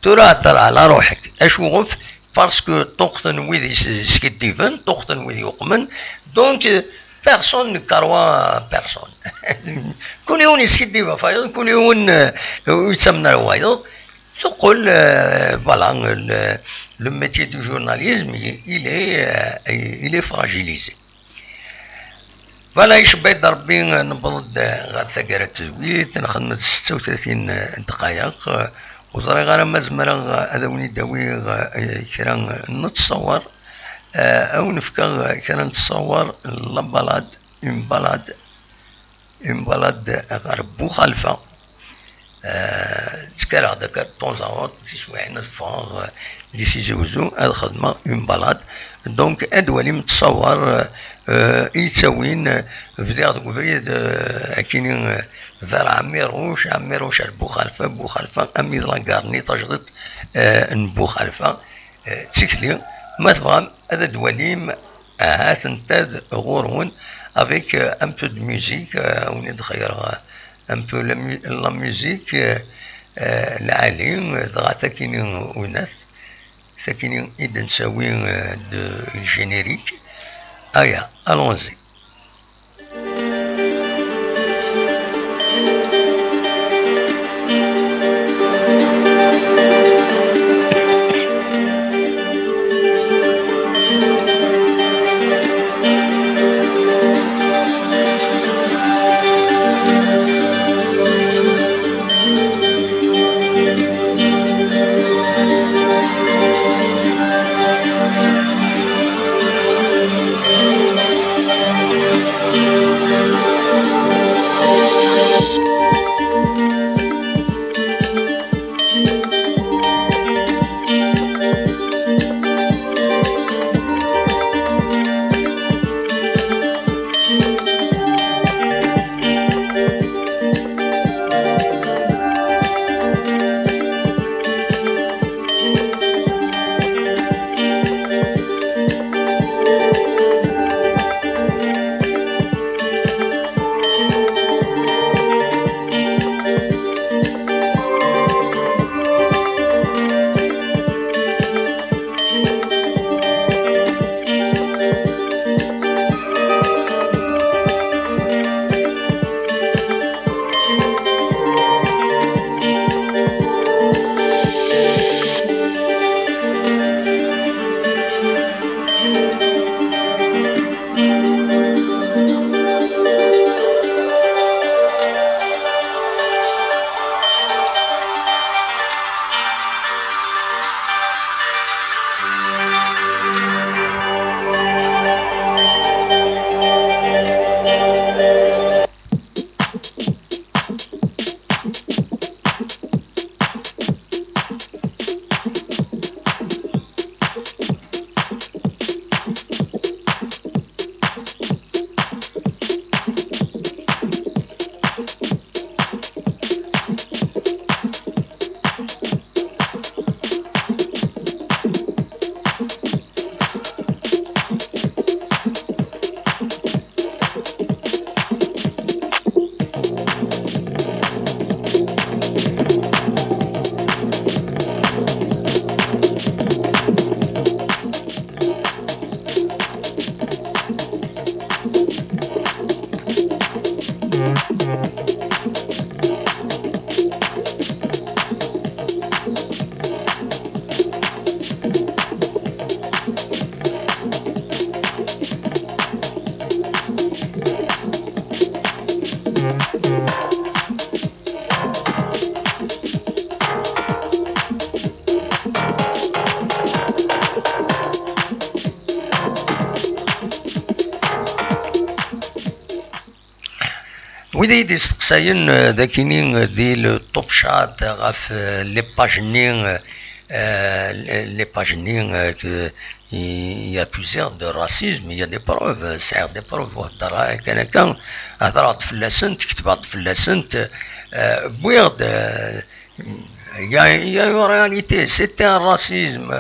Tura hedder ɛla ruḥek. Acu ɣef? Parce que ṭuqqten wid is-, iskiddiben, ṭuqqten wid yuqmen. Donc, euh, personne ne croit personne. Kul yiwen yeskiddib ɣef wayeḍ, kul yiwen, euh, ur yettamen ara wayeḍ. Teqqel, euh, voilà, le, le métier du journalisme, il, il est, euh, il est fragilisé. Voilà, icebba-d Rebbi, newweḍ-d ɣer taggara n tedwilt, nxeddem-d setta u tlatin ddqayeq. Ur ẓriɣ ara ma zemreɣ ad awen-id-awiɣ, eh, kra n ttṣawer. Eh, ad awen-fkeɣ kra n ttṣawer, la balade, une balade, une balade ɣer Buxalfa. Eh, ttkaleɣ-d akka de temps en temps, tiswiɛin ad ffɣeɣ, eh, di Tizi Wezzu, ad xedmeɣ une balade. Donc, ad d-twalim ttṣawer, eh, eh, i yettawin, eh, bdiɣ deg ubrid, eh, akini, eh, vers Ɛmiruc, Ɛmiruc ar Buxalfa, Buxalfa, armi d la gare-nni tajdidt, eh, n Buxalfa. Eh, d tikli, ma tebɣam ad d-twalim, ahat ntad ɣur-wen, Avec euh, un peu de musique, euh, on est d'ailleurs, euh, un peu la, mu- la musique, euh, euh, lɛali, euh, dɣa takini unat, takini i d-nettawi euh, de générique. Aya, allons-y. Wid i yi-d-isteqsayen eh, d akini eh, di le top chat ɣef eh, les pages-nni eh, eh, les pages-nni eh, que i accuser de racisme, il y a des preuves, sɛiɣ des preuves, ur heddreɣ ara kan akka, hedreɣ-d fell-asent, ketbeɣ-d fell-asent, eh, wwiɣ-d eh, Il y a, il y a une réalité, c'était un racisme.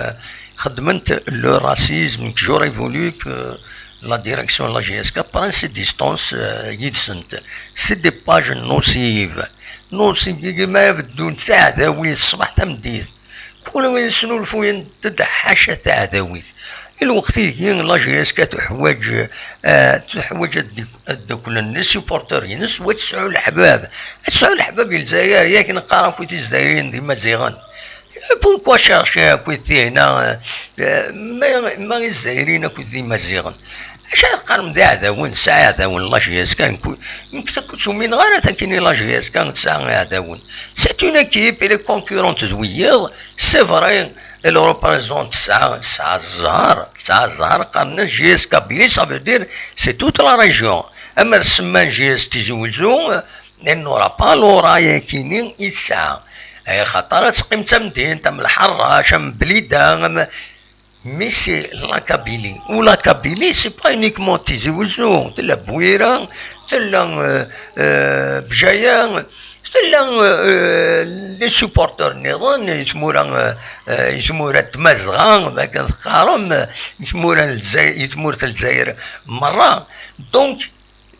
Xedment le racisme que j'aurais voulu que la direction de la J S K prenne ses distances euh, yid-sent. C'est des pages nocives. Nocives, ma beddunt taɛdawit ṣṣbeḥ tameddit. Kul win yesnulfuyen-d ḥaca taɛdawit. I lweqt-igi la J S K tuḥwaǧ, eh, tuḥwaǧ ad dduklen les supporters-ines u ad tesɛu leḥbab. Ad tesɛu leḥbab i Lezzayer, yak neqqar akkit Izzayriyen d Imaziɣen. Pourquoi chercher akkit tihna, eh, ma, ma Izzayriyen akkit d Imaziɣen? Acu ara teqqarem d iɛdawen, tesɛa iɛdawen la J S K, nekk, nekk akk ur tt-umineɣ ara takini la J S K tesɛa iɛdawen. C'est une équipe, elle est concurrente d wiyiḍ, c'est vrai, elle représente tesɛa, tesɛa zzher, tesɛa zzher, qqaren-as J S K Kabylie, ça veut dire c'est toute la région. Ama tsemma J S Tizi Wezzu, elle n'aura pas l'aura yakini i tesɛa. Axaṭer ad teqqim d tamdint, am Lḥerrac, am Blida, am, Mais c'est la Kabylie. Ou la Kabylie, c'est pas uniquement Tizi Ouzou. Tella Bouira, tella euh, euh, Bjaya, tella euh, euh, les supporters niḍen, i tmura, euh, euh, i tmura n Tmazɣa, ma kan teqqarem, i tmura n Lezzayer, i tmurt n Lezzayer merra. Donc,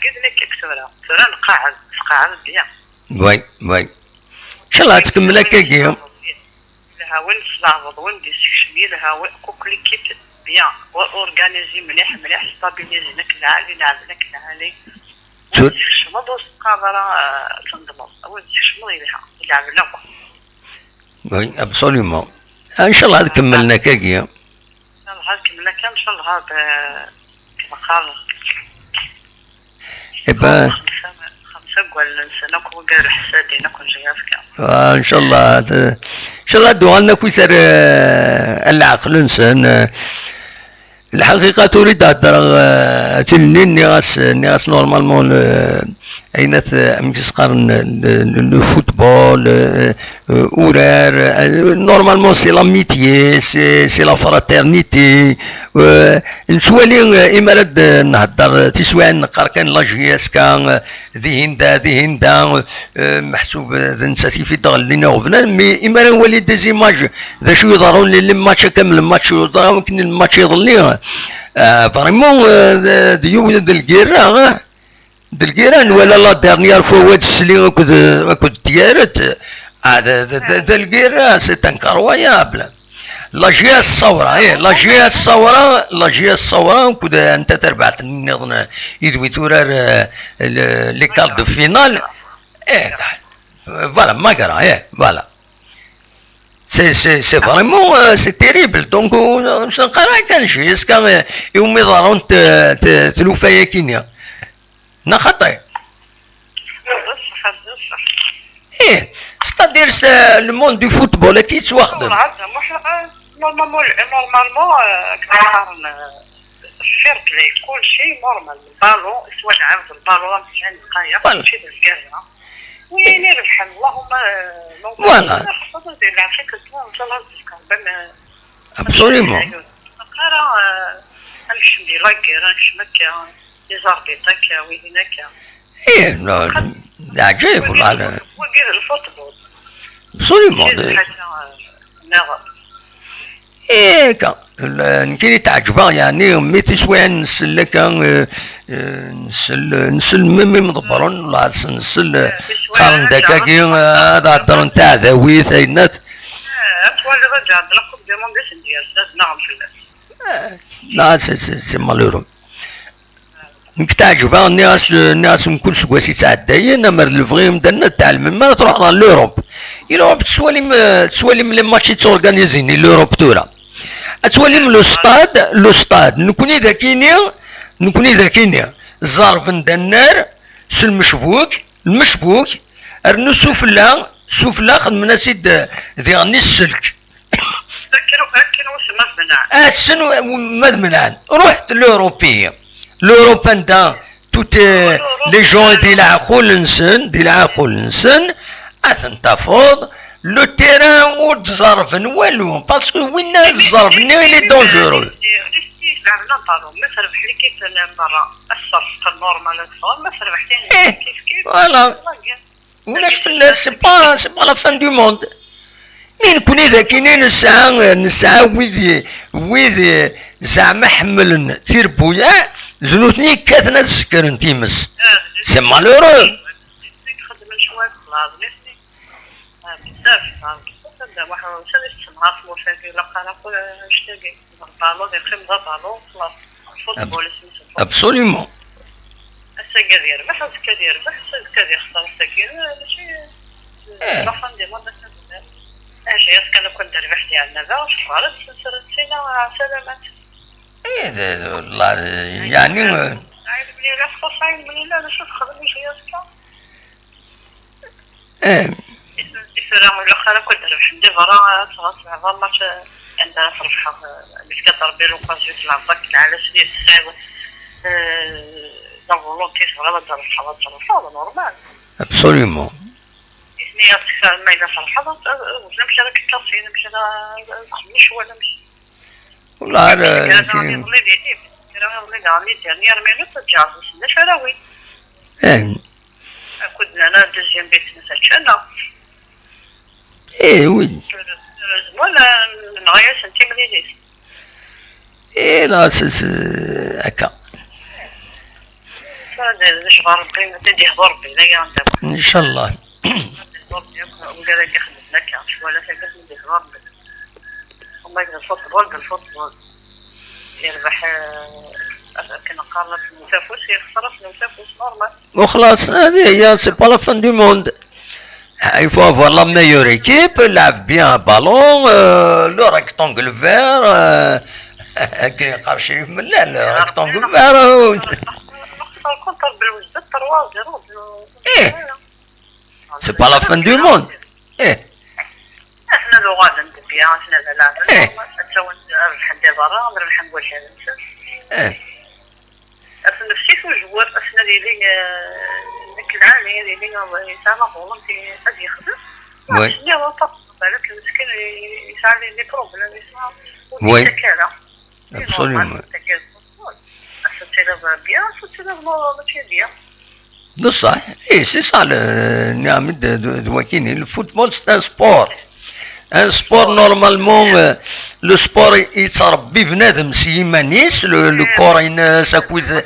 Agi d nekk tura. Tura nqeɛɛed, tqeɛɛed bien. Oui, oui. Inchallah ad tkemmel akkagi. Yelha win s leɛbeḍ, win d-yessekcem, yelha win, kuk l'équipe bien. Organisé mliḥ, mliḥ, stabilisé, nekk lɛali, lɛeb nekk lɛali. Win tsekcmeḍ ur teqqareḍ ara, eh, tendmeḍ. Win tsekcmeḍ yelha, lɛeb akk. Oui, absolument. Inchallah ad kemmlen akkagi. Inchallah ad kemmlen akka, inchallah ad, eh, kma qqaren. Eh ben, xemsa, xemsa deg wallen-nsen akk, wigad ḥsadin akk n jgafka. Ah, inchallah, eh, inchallah ad uɣalen akkit ar, eh, ar leɛqel-nsen, eh. Lḥaqiqa tura i d-heddreɣ, eh, tilelli, nniɣ-as, nniɣ-as normalement, le, ayen at, amek i s-qqaren, le, le, le football, eh, eh, urar, eh, normalement c'est l'amitié, c'est, c'est la fraternité. Eh, nettwali, eh, imi ara d-nhedder tiswiɛin neqqar kan la J S K, eh, dihin da, dihin da, eh, meḥsub d nettat i fi d-ɣellin iɣeblan, mais imi ara nwali des images d acu yeḍrun, les matchs, kamel match yeḍra, akken lmatch iḍelli, eh, vraiment, eh, d, d yiwen d lgirra, eh, d lgirra, nwala la dernière fois Wad Sli akked, akked Tyaret, ah, d, d, d, d lgirra, c'est incroyable. La J S Sawra, eh, la J S Sawra, la J S Sawra, akked anta tarbaɛt nniḍen, eh, idwi turar, eh, le, les quarts de finale. Eh, voilà, Magra, eh, voilà. C'est, c'est, c'est vraiment, euh, c'est terrible. Donc, euh, c'est un caractère jusqu'à, euh, et on met dans, euh, te, te, te le fait qui n'est. Neɣ xaṭi? D ṣṣeḥ, d ṣṣeḥ. Eh, c'est-à-dire, c'est le monde du football qui est. Normalement, normalement, euh, كما نقارن، euh, fair play, كل شيء normal. البالون، سواء لعب بالبالون، مزيان، دقايق، voilà. ماشي بالكازا. وين يربحن؟ اللهم، آه، اللهم voilà. خصنا ندير العافية، كنت نوصل للديسكور، بان، آه، absolument. آه، نكشم لي لاكير، نكشم هكا، لي زاربيط هكا، وين هكا. ايه، لا، عجيب والله، لا. وكيف الفوتبول؟ Absolument. شي حاجة، آه، نغم. ايه، كا. ال-، نكيني تعجبها، يعني، مي تسويع نسل لك، آه، آه، نسل، نسل مي، مي مضبرون، لا، نسل، آه، تسويع خارن داكاكي، آه، هذا هضر نتاع ذوي، ثينات. آه، أتوالي رجع عند la coupe du monde، إيش ندير؟ لازم نغم في الناس. آه، لا، c'est, c'est, c'est malheureux. Nekk teɛǧeb-aɣ, nniɣ-as, nniɣ-as mkul seg wass yettɛeddayen, amer lebɣi imdanen ad tɛelmem, mi ara truḥeḍ ɣer l'Europe. I l'Europe tettwalim, eh, tettwalim les matchs yettorganizin i l'Europe tura. Ad twalim le stade, le stade, nekni d akini, nekni d akini, ẓẓerben-d annar s lmecbuk, lmecbuk, rnu sufella, sufella xedmen-as-id, eh, diɣen i sselk. Akken, akken wis ma tmenɛen. Assen w-, ma tmenɛen. Ruḥ l'Europe. L'Europe anda tout, euh, les gens di leɛqul-nsen, di leɛqul-nsen, ad ten-tafeḍ. Le terrain ur d-ẓerben walu, parce que winna d-ẓerben, il est dangereux. Leɛben aṭalu, ma terbeḥ l'équipe n berra, ad tṣerfeq normal, ad teffeɣ, ma terbeḥ tin, eh, kif kif, voilà. Ulac fell-as, c'est pas, c'est pas la fin du monde. Mi nekni d akini nesɛa, nesɛa wid, wid zeɛma ḥemmlen tirebbuyaɛ, d nutni yekkaten ad sekren times. C'est malheureux. Xedmen cwiṭ xlaḍ, nitni. Ah, bezzaf, ah, bezzaf, anda waḥed, ur sani tsemɣer tmurt-agi, ilaq ara akk, eh, annect-agi. Balon, yeqqim d abalon, xlaṣ. Football, isem-is football. Absolument. Ass-agi ad yerbeḥ, azekka ad yerbeḥ, azekka ad yexṣer, ass-agi, eh, mačči, eh, la fin du monde, ass-a d. Ajayas kan akk ad d-terbeḥ di Ɛennaba, cukkeɣ ara d-senseren sina, salamat. Eh, d, d, والله, يعني, eh, ɛin mlila, xṣuṣ ɛin mlila, d acu texdem ajayas kan? Eh. I tura, ilaq ara akk ad d-rebḥen di berra, ad tebɣa tebɛed match, eh, anda ara trebḥeḍ, eh, meskint Rebbi l'occasion tleɛbeḍ akken ɛla snin tesɛiḍ, eh, la volonté tebɣiḍ ad d-trebḥeḍ, ad d-trebḥeḍ, normal. Absolument. Nitni ad tekfa, ma yella trebḥeḍ, ad, ad, ad, amek ara k-kaṣin, amek ara, ad txemmec wala amek. Wala ara, kra iḍelli di Nîmes, kra iḍelli daɣen les dernières minutes, ad ǧeɛḍen s ulac ara win. Eh. Akked nana deuxième but-nnes ččan-aɣ. Eh, oui. Heureusement, la, nenɣa-yasen timlilit. Eh, la, c'est, c'est, akka. D, d ccɣel Rebbi, ad d-yehdu Rebbi, d aya n ddaw. Ncallah. Ad d-yehdu Rebbi akk, wid ara k-ixedmen akka, ccwala-agi ad d-yehdu Rebbi. Ama d lfutbol, d lfutbol. Yerbeḥ, eh, akken qqaren, ass n usafus, yexṣer ass n usafus, normal. وخلاص, هذه هي, c'est pas la fin du monde. Il faut avoir la meilleure équipe, لعب bien ballon, euh, le rectangle vert, euh, كي قال شريف ملال, le rectangle vert, euh. Nexṣer contre Bréouz, trois zéro. Eh, c'est pas la fin du monde. Eh. Ass-a ad uɣalen. Bien, aten ad laɛben, eh, ad ttawin, ad rebḥen di berra, ad rebḥen deg wakal-nsen. Eh. Aten nefsi-t uzwar, aten ad yili, eh, nekk lɛali, ad yili, eh, yesɛa la volonté ad yexdem. Oui. Aten nniɣ aṭas, balak meskin yesɛa les, les problèmes, yesɛa ur, oui, yettak ara. Absolument. C'est normal, yettak ara. Aten tiliḍ bien, aten tiliḍ ma-, mačči bien. D ṣṣeḥ, eh, c'est ça, le, nniɣ-am-d d, d, d wakini, le football, c'est un sport. Un sport, normalement, euh, le sport yettrebbi bnadem s yiman-is, le, le corps-ines, akked,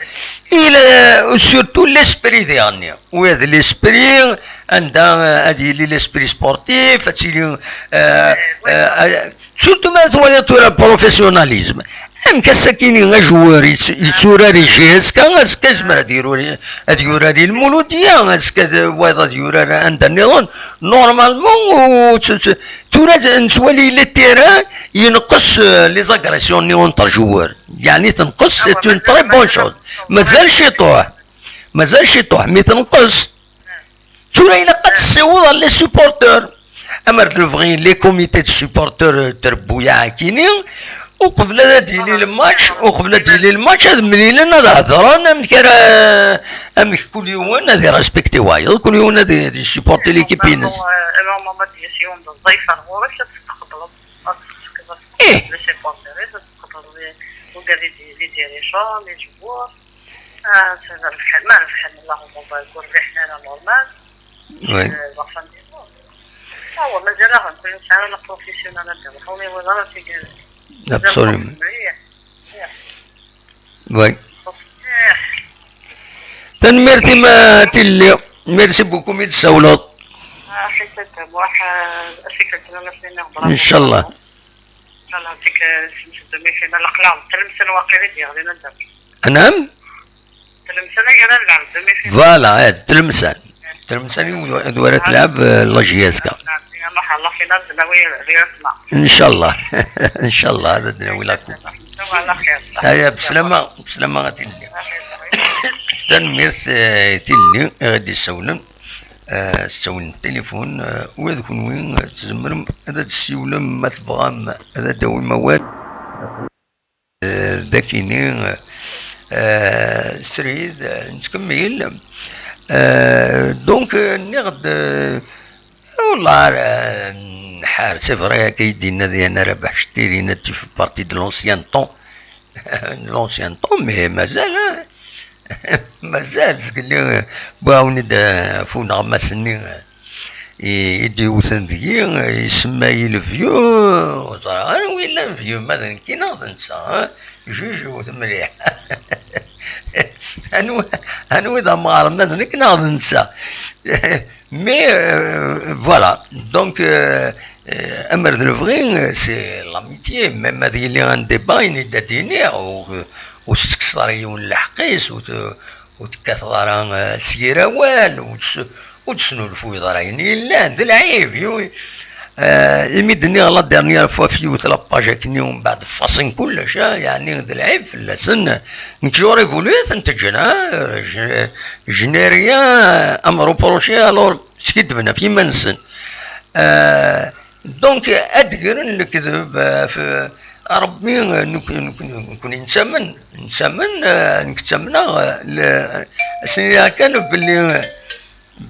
il, euh, surtout l'esprit diɣenni. Wa d l'esprit, anda, euh, ad yili l'esprit sportif, ad tili, euh, euh, euh, surtout ma twaliḍ tura le professionnalisme. Amek ass-akini ajewwar yett-, yetturar i J S K, azekka yezmer ad yurar, ad yurar i Lmuludya, azekka d-, wayeḍ ad yurar anda nniḍen. Normalement, ur tt-, tt-, tura d-, nettwali les terrains, yenqes, euh, les agressions-nni entre joueurs. Yeɛni tenqes, c'est une très bonne chose. Mazal ciṭuḥ. Mazal ciṭuḥ, mais tenqes. Tura ilaq ad tessiweḍ ɣer les supporters. Amer d lebɣi les comités de supporters, euh, trebbuyaɛ akini, uqbel ad d-yili le match, uqbel ad d-yili le match, ad mlilen, ad hedren, amek ara, amek kul yiwen ad irespecti wayeḍ, kul yiwen ad, ad yessupporti l'équipe-ines. Normalement, euh, normalement, ma d-yas yiwen d ẓẓayf ar ɣur-k, ad tqebleḍ, ad tfekkeḍ, eh, les supporters, ad tqebleḍ les, les dirigeants, les joueurs. Ah, c'est vrai, ma rebḥen, اللهم بارك, ur rbiḥen ara, normal. Oui. Euh, la fin du monde. Ah, ouais, mazal-aɣ nekni nesɛa la professionnel ad d-nruḥ, ur newwiḍ ara tigawin. Absolument. Mliḥ. Oui. Mliḥ. Tanemmirt-im a Tilli. Merci beaucoup mi d-tsawleḍ. Ah, ḥitet, Muḥ, ah, acu i k-d-nniɣ, inchallah. Inchallah, zik, eh, s demi-finale, aql-aɣ d Tlemsan waqila i d-yeɣlin anda. Anam? Tlemsan ay ara nlɛeb demi-finale. Voilà, eh, Tlemsan. Tlemsan i d wara tlɛeb, eh, la J S K. Nruḥ ɣer la finale d nawi di asma. Inchallah. Inchallah, ad d-nawi la coupe. Ala xir. Aya, beslama, beslama a Tilli. Tanemmirt, eh, i Tilli i ɣ-d-issawlen. Eh, s ttawil n tilifun, eh, ula d kenwi, eh, tzemrem ad d-tessiwlem ma tebɣam ad d-tawim awal. Eh, dakini, eh, srid, eh, nettkemmil. Eh, donc, eh, nniɣ-d, eh, والله, eh, nḥar, c'est vrai, akka i d-yenna Diana Rabaḥ Cettir, yenna-d tu fais partie de l'ancien temps. De l'ancien temps, mais mazal, hein. Mazal, zgelli, eh, wwiɣ-awen-id, eh, ɣef uneɣmas-nni, eh, i, i d-yewten deg-i, eh, isemma-yi le vieux, ur ẓriɣ anwa yellan vieux, ma d nekki neɣ d netta, hein. Juge, wwet mliḥ. Anwa, anwa i d amɣar, ma d nekk neɣ d netta? Mais, euh, voilà. Donc, euh, euh, amer d lebɣi, euh, c'est l'amitié. Même ad yili un débat, ini-d ad d-iniɣ, ur, ur tettekkseḍ ara yiwen lḥeqq-is, ur t-, ur tekkateḍ ara, euh, s yir awal, ur tes-, ur tesnulfuyeḍ ara ayen yellan, d lɛib. Yu-, euh, imi d-nniɣ la dernière fois f yiwet la page akkenni, umbeɛd faṣen kullec, ah, yeɛni d lɛib fell-asen. Nekk j'aurais voulu ad ten-ǧǧen, ah, je, je n'ai rien à me reprocher, alors, skiddben ɣef yiman-nsen. Euh, donc, ad d-gren lekdeb, euh, f-, Rebbi, euh, nek-, nek-, nekni nettamen, nettamen, euh, nekk ttamneɣ, euh, le-, as-nniɣ kan belli, euh,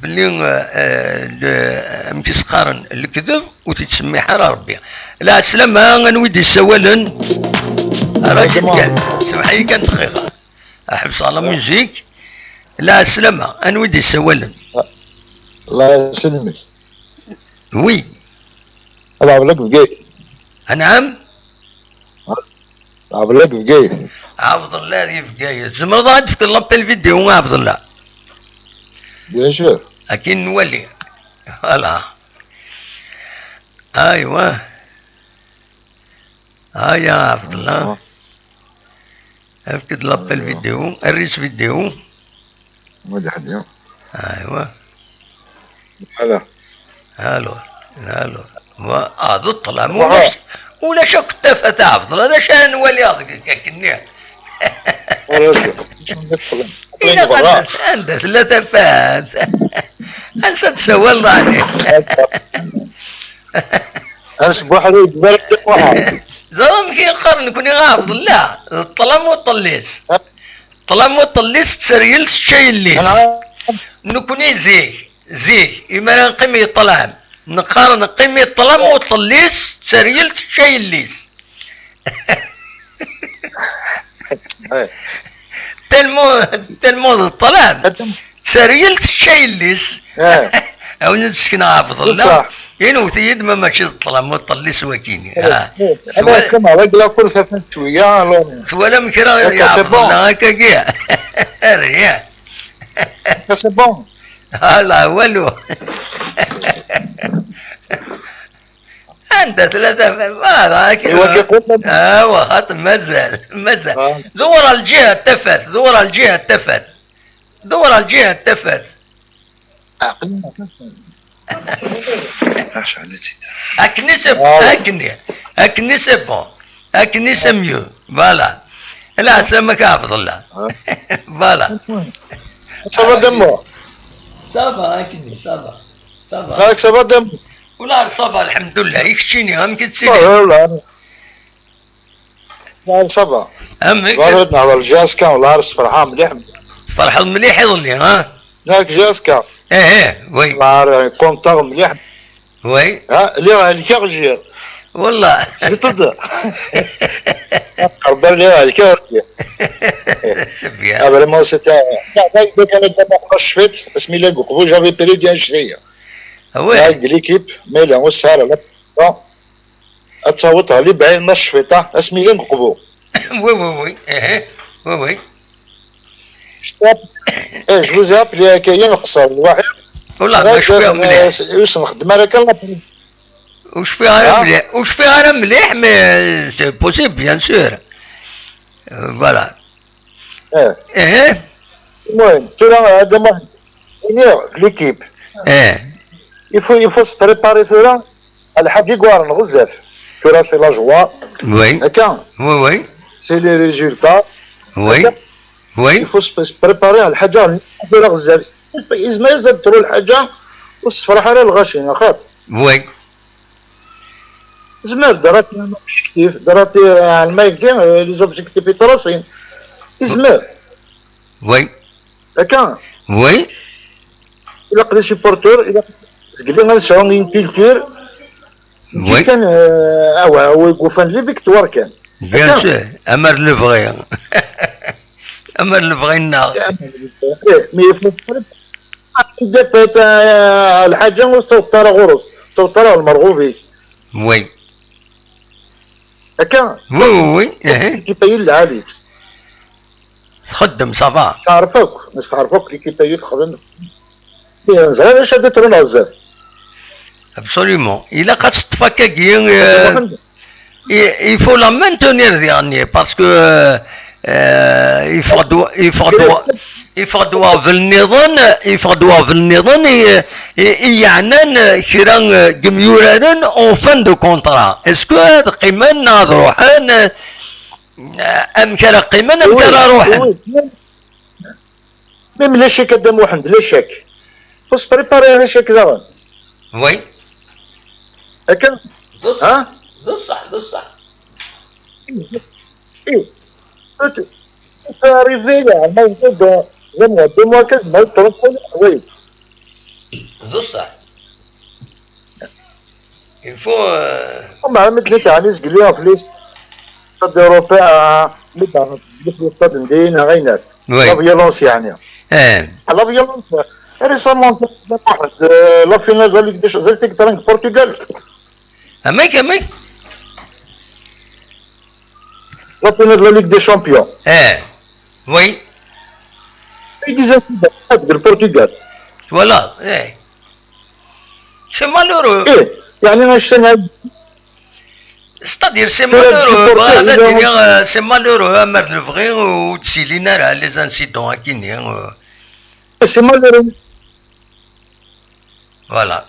belli, euh, euh, le-, amek i s-qqaren, lekdeb ur t-ittsemmiḥ ara Rebbi. Lɛeslama, anwa i d-yessawalen? Rajit kan, semmeḥ-iyi kan dqiqa. Ḥebseɣ la musique. Lɛeslama, anwa i d-yessawalen? Lɛeslama. Oui. Ad ɛebleɣ deg Bgayet. Anɛam? Ɛebdeḍ deg Bgayet. Ɛebdeḍ di Bgayet. Tzemreḍ ad d-tefkeḍ l'appel vidéo a Ɛebdeḍ? Bien sûr. Akin nwali. Voilà. Aywa. Aya, Ɛebdeḍ. Aywa. Efk-d l'appel vidéo, err-itt vidéo. Mudaḥdi. Aywa. Ala. Alo, alo. Wa, ah, d ṭṭlam. Wa. Ulac, ulac akk tafat a Ɛebdeḍ. D acu ara nwali deg, deg akkenni? Ulac. Ilaq ad, anda tella tafat? Ansa tsawaleḍ ɛni? Ass n uḥrur, d Muḥend. Ẓer amek i yeqqar nekni ɣer Ɛebdella, d ṭṭlam uṭellis. Ṭṭlam uṭellis, tteryel tečča yelli-s. Nekni zik, zik, imi ara neqqim i ṭṭlam, neqqar neqqim i ṭṭlam uṭellis, tteryel tečča yelli-s. Tellement, tellement d ṭṭlam. Tteryel tečča yelli-s. Awen ad sekneɣ ɣef ḍella. Inwet-iyi-d ma mačči d ṭṭlam uṭellis wakini. Twalam kra ɣef ḍella akkagi? Rriya. C'est bon. Ala, walu. Anda tella tafat? Voilà, akken. Iwa kif qulna. Awa, xaṭer mazal, mazal. Dewwer ɣer lǧiha n tafat, dewwer ɣer lǧiha n tafat. Dewwer ɣer lǧiha n tafat. Aql-i. Akken i c'est, akken i, akken i c'est bon. Akken i c'est mieux. Voilà. Leɛsama-k a Ɛebdella. Voilà. Ça va, Demo? Ça va, akken i, ça va. Ça va. Malek, ça va, Demo? Wala ça va, lḥemdullah. I keččini, amek i tettiliḍ? Wala, wala. Wala, ça va. Amek? Wala, nehḍer jazz kan, wala, sferḥeɣ mliḥ. Tferḥeḍ mliḥ iḍelli, ha? Yak jazz kan. Eh, eh, oui. Wala, content mliḥ. Oui. Ha, lliɣ helkeɣ jir. Wallah. Sliṭ-d. Qerban lliɣ helkeɣ jir. C'est bien. Ah, vraiment, c'était, ah, ah, ah, ah, ah, ah, cfiɣ, asmi llan deg uqbu, j'avais perdu un cheveu. Ah ouais. Ah, de l'équipe, mais là, on s'arrête là. Bon. Ad taweḍ ɣer lebɛid ma cfiṭ, asmi llan deg uqbu. Oui, oui, oui. Eh, eh. Oui, oui. Eh, je vous ai appelé akka-ya, qṣer lwaḥid. Wallah, ma cfiɣ mliḥ. Ur s-nxeddem ara kan la prime. Ur cfiɣ ara mliḥ, ur cfiɣ ara mliḥ, mais, euh, c'est possible, bien sûr. Euh, voilà. Eh. Eh. المهم، tura, هذا ما iniɣ, l'équipe. Eh. Il faut, il faut se préparer tura. Lḥaǧa i iweɛren ɣezzaf. Tura c'est la joie. Oui. Akka. Oui, oui. C'est les résultats. Oui. Akka. Oui. Il faut se, se préparer à lḥaǧa tura ɣezzaf. Yezmer ad tru lḥaǧa ur tessefraḥ ara lɣaci, axaṭ. Oui. Tezmer, ddrat un objectif, ddrat, euh, les objectifs i trasin. Yezmer. Oui. Akka. Oui. Ilaq les supporters, ilaq zgelli ad nesɛu une culture. Oui. Kan, euh, awa, awa, i yufan les victoires kan. Bien sûr, amer d lebɣi. Amer d lebɣi-nneɣ. Mais il faut, tafat, euh, lḥaǧa ur tewweḍ ara ɣur-s, tewweḍ ara ɣer lmerɣub-ik. Oui. Akka. Oui, oui, oui. L'équipe-agi lɛali-tt. Txeddem, ça va. Teɛref akk, nesteɛref akk l'équipe-agi texdem. Neẓra d acu ad d-tru neɣ zdat. Absolument. Ilaq ad teṭṭef akkagi, euh, il, il faut la maintenir diɣenni, parce que, euh, euh, il faut, il faut, il faut waḍel nniḍen, il faut waḍel nniḍen, i, i, i yeɛnan, euh, kra, euh, n yimyuraren en fin de contrat. Est-ce que ad qqimen neɣ ad ruḥen, euh, amek ara qqimen, amek ara ruḥen? Même la chèque, Dda Muḥend, la chèque. Faut se préparer à la chèque daɣen. Oui. Akka? D ṣṣeḥ, ha? D ṣṣeḥ, d ṣṣeḥ. Eh, tu, tu peux arriver là, dans, dans un mois, deux mois, quatre mois, trois mois, oui. D ṣṣeḥ. Il faut, euh, ومع مدة تاع les glisses في les stades européens, les stades ندين غينات. Oui. La violence يعني. Eh. La violence. Récemment, واحد, euh, la finale de la Ligue des Champions, زرتك ترنك Portugal. Amek, amek? La finale de la Ligue des Champions. Eh. Oui. Ils disaient, le Portugal. Voilà, eh. C'est malheureux. Eh, يعني عشان هاد C'est-à-dire, c'est malheureux, c'est malheureux, amer d lebɣi ur d-ttilin ara les incidents akini. C'est malheureux. Voilà.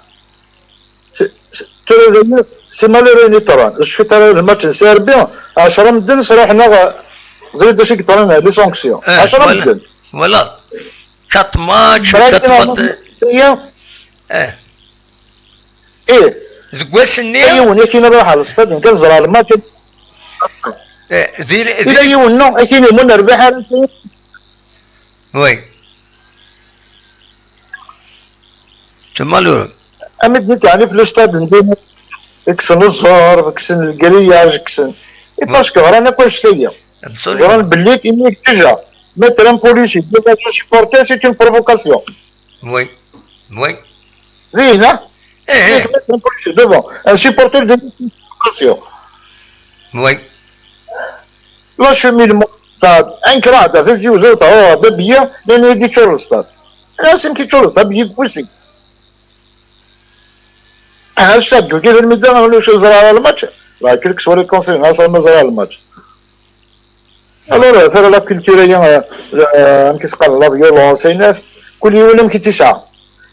C'est, c'est, tura d ayen, c'est malheureux i yeḍran. Cfiɣ tura d match n Serbie, ɛecra medden sruḥen-aɣ, ẓriɣ d acu i yeḍran, les sanctions. Eh, ɛecra medden. Voilà. Quatre matchs, quatre matchs. Eh. Eh. Deg wass-nni, yiwen akin ad ruḥeɣ lestad, nekk ad ẓreɣ lmatch. Eh, di, di, ila yiwen, non, akin imun rbiḥ ara s-, oui. C'est malheureux. Ami d-nit yeɛni f lestad n din, kksen ẓẓerb, kksen lgriyaj, kksen. Et parce que ɣran akk annect-agi. Absolument. Ẓran belli imi déjà mettre un policier devant un supporter, c'est une provocation. Oui. Oui. Din, hein? Eh, eh. Mettre un policier devant un supporter, c'est une provocation. Oui. L'acheminement, ça, un crâne, ça fait zéro, ça, oh, de bien, mais il dit sur le stade. Là, c'est une chose, ça, bien possible. Ah, ça, tu dis, le médecin, on le chose à la match. Là, quelque soit le conseil, là, ça, on le match. Alors, euh, faire la culture, euh, euh, amek i s-qqaren, la violence, ayen akk, kul yiwen amek i tt-yesɛa.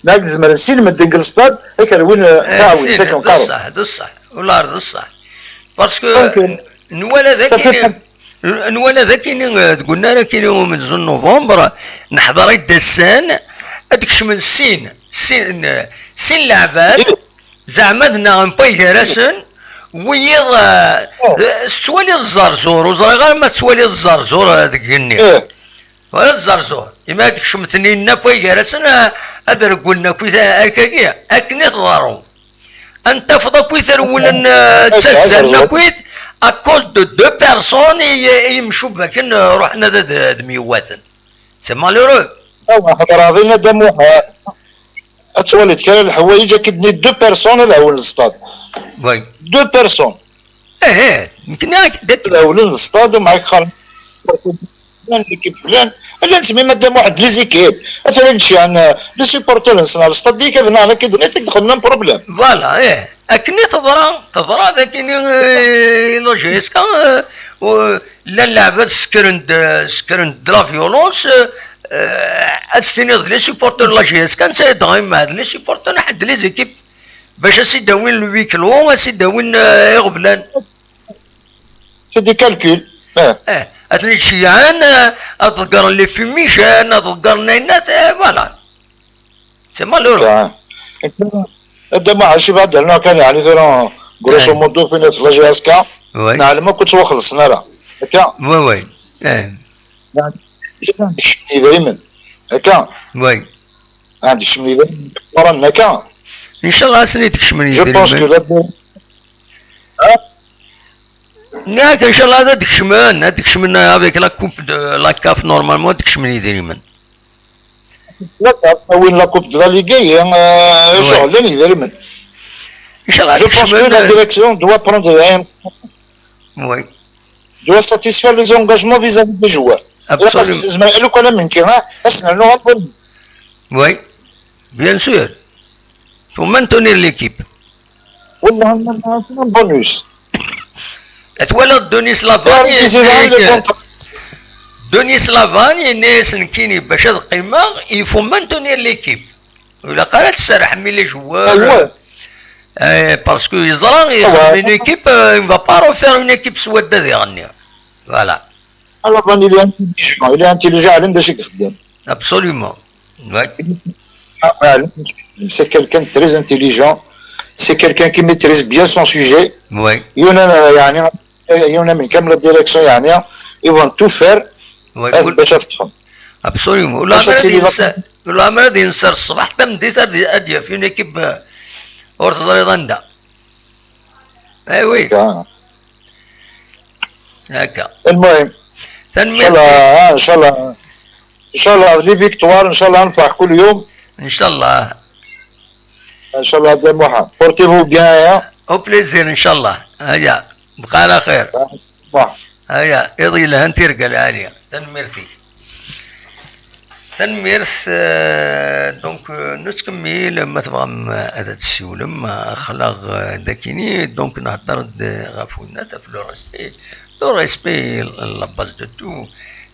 Ma ak-d-zemren sin medden deg lestad, ad k-rwin, euh, eh, taɛwint, sin, akken d qqaren. Ṣṣeḥ, d ṣṣeḥ. Ula d ṣṣeḥ. Parce que, donc, euh, n-, nwala d ça fait akini, pas n-, nwala d akini, euh, deg unnar akini umenzu n novembre, neḥḍer i d-assen, ad d-kecmen sin, sin, euh, sin leɛbad, eh. Zeɛma d neɣ n pay gar-asen, wiyiḍ, eh, oh, eh, tettwaliḍ Zerzuṛ, ur ẓriɣ ara ma tettwaliḍ Zerzuṛ, eh, deg igenni. Eh. Twalaḍ Zerzuṛ, imi ad d-kecmen tnin n pay gar-asen, eh, ad regglen akkit, eh, akkagi, akken i teḍru. Ad tafeḍ akkit rewlen, eh, eh, ttazzalen akkit, à cause de deux personnes i, i yemcubaken, eh, ruḥen ad, ad, ad myewwaten. C'est malheureux. Awa, ḥeḍreɣ din a Dda Muḥ, ad twaliḍ kra n leḥwayeǧ, ad k-id-nini deux personnes ad ɛewwlen lestad. Oui. Deux personnes. Eh, eh, nekkni ak-, d akken ad ɛewwlen lestad, u mɛa k-qqaren flan, l'équipe flan. Llan ttsemmin a Dda Muḥ d les équipes. Atan ad d-ceyɛen, euh, les supporters-nsen ɣer lestad, dik ad nɛen akka d-nini, ad k-d-xedmen un problème. Voilà, eh. Akken i teḍra, teḍra d akken i, eh, i la J S K, eh, u-, llan leɛbad sekren-d, sekren-d de la violence, eh, ad s-tiniḍ d les supporters de la J S K, netta dɣa yemɛed les supporters, ḥedd les équipes, bac ad s-id-awin le huis clos, ad s-id-awin, eh, iɣeblan. C'est des calculs. Eh. Eh, ad ten-id-ceyyɛen, eh, ad ḍeggren les fumigènes, ad ḍeggren ayennat, eh, voilà. C'est malheureux. Ah. Dda Muḥ, acu bɛed rnu kan, yeɛni tura, grosso modo, fin la J S K, oui, neɛlem akk ur ttwaxellṣen ara. Akka? Oui, oui. Eh. Yeɛni, ad d-kecmen yidrimen. Akka? Oui. Ad d-kecmen yidrimen. Qqaren akka? Inchallah, ad sen-id-kecmen yidrimen. Je pense que la, ah? Nniɣ-ak, inchallah, ad d-kecmen, ad d-kecmen avec la coupe de la CAF, normalement, ad d-kecmen yidrimen. Win la Coupe de la Ligue, euh, oui, ceɣlen yidrimen. Inchallah, je pense que la direction doit prendre un, oui, doit satisfaire les engagements vis-à-vis des joueurs. Absolument. Lukan am nekki, ha, ad s-nernu akk. Oui, bien sûr. Pour maintenir l'équipe. Wallah, c'est un bonus. Twalaḍ Denis Lavani, Denis Lavani yenna-yasen nekkini bac ad qqimeɣ, il faut maintenir l'équipe. Ur ilaq ara ad tserrḥem i les joueurs. Eh, parce que yeẓra, une équipe, euh, il ne va pas refaire une équipe s wadda diɣenni. Voilà. Lavani, il est intelligent, il est intelligent, ɛlem d acu i ixeddem. Absolument. Ouais. Ah, ah, c'est quelqu'un de très intelligent. C'est quelqu'un qui maîtrise bien son sujet. Ouais. Yiwen, euh, yeɛni, yiwen am nekk am la direction, yeɛni, ils vont tout faire, ouais, bac ad ṭṭfen. Absolument. Ula ma ad yenser, ula ma ad yenser ṣṣbeḥ, tameddit ad, ad yaf une équipe, euh, ur teẓriḍ anda. Eh oui. Akka. Akka. المهم. Tanemmirt. Inchallah, ah, inchallah. Inchallah, les victoires, inchallah, ad nefreḥ kul yum. Inchallah. Inchallah, Dda Muḥ. Portez-vous bien, hein. Au plaisir, inchallah. Aya. Bqa ɛla xir. Muḥ. Aya, iḍ yelhan, tirga lɛali. Tanemmirt-ik. Tanemmirt, euh, donc, euh, nettkemmil, ma tebɣam, euh, ad d-tessiwlem, euh, aql-aɣ, euh, dakini, donc, nhedder-d, euh, ɣef winnat, ɣef le respect. Le respect, la base de tout.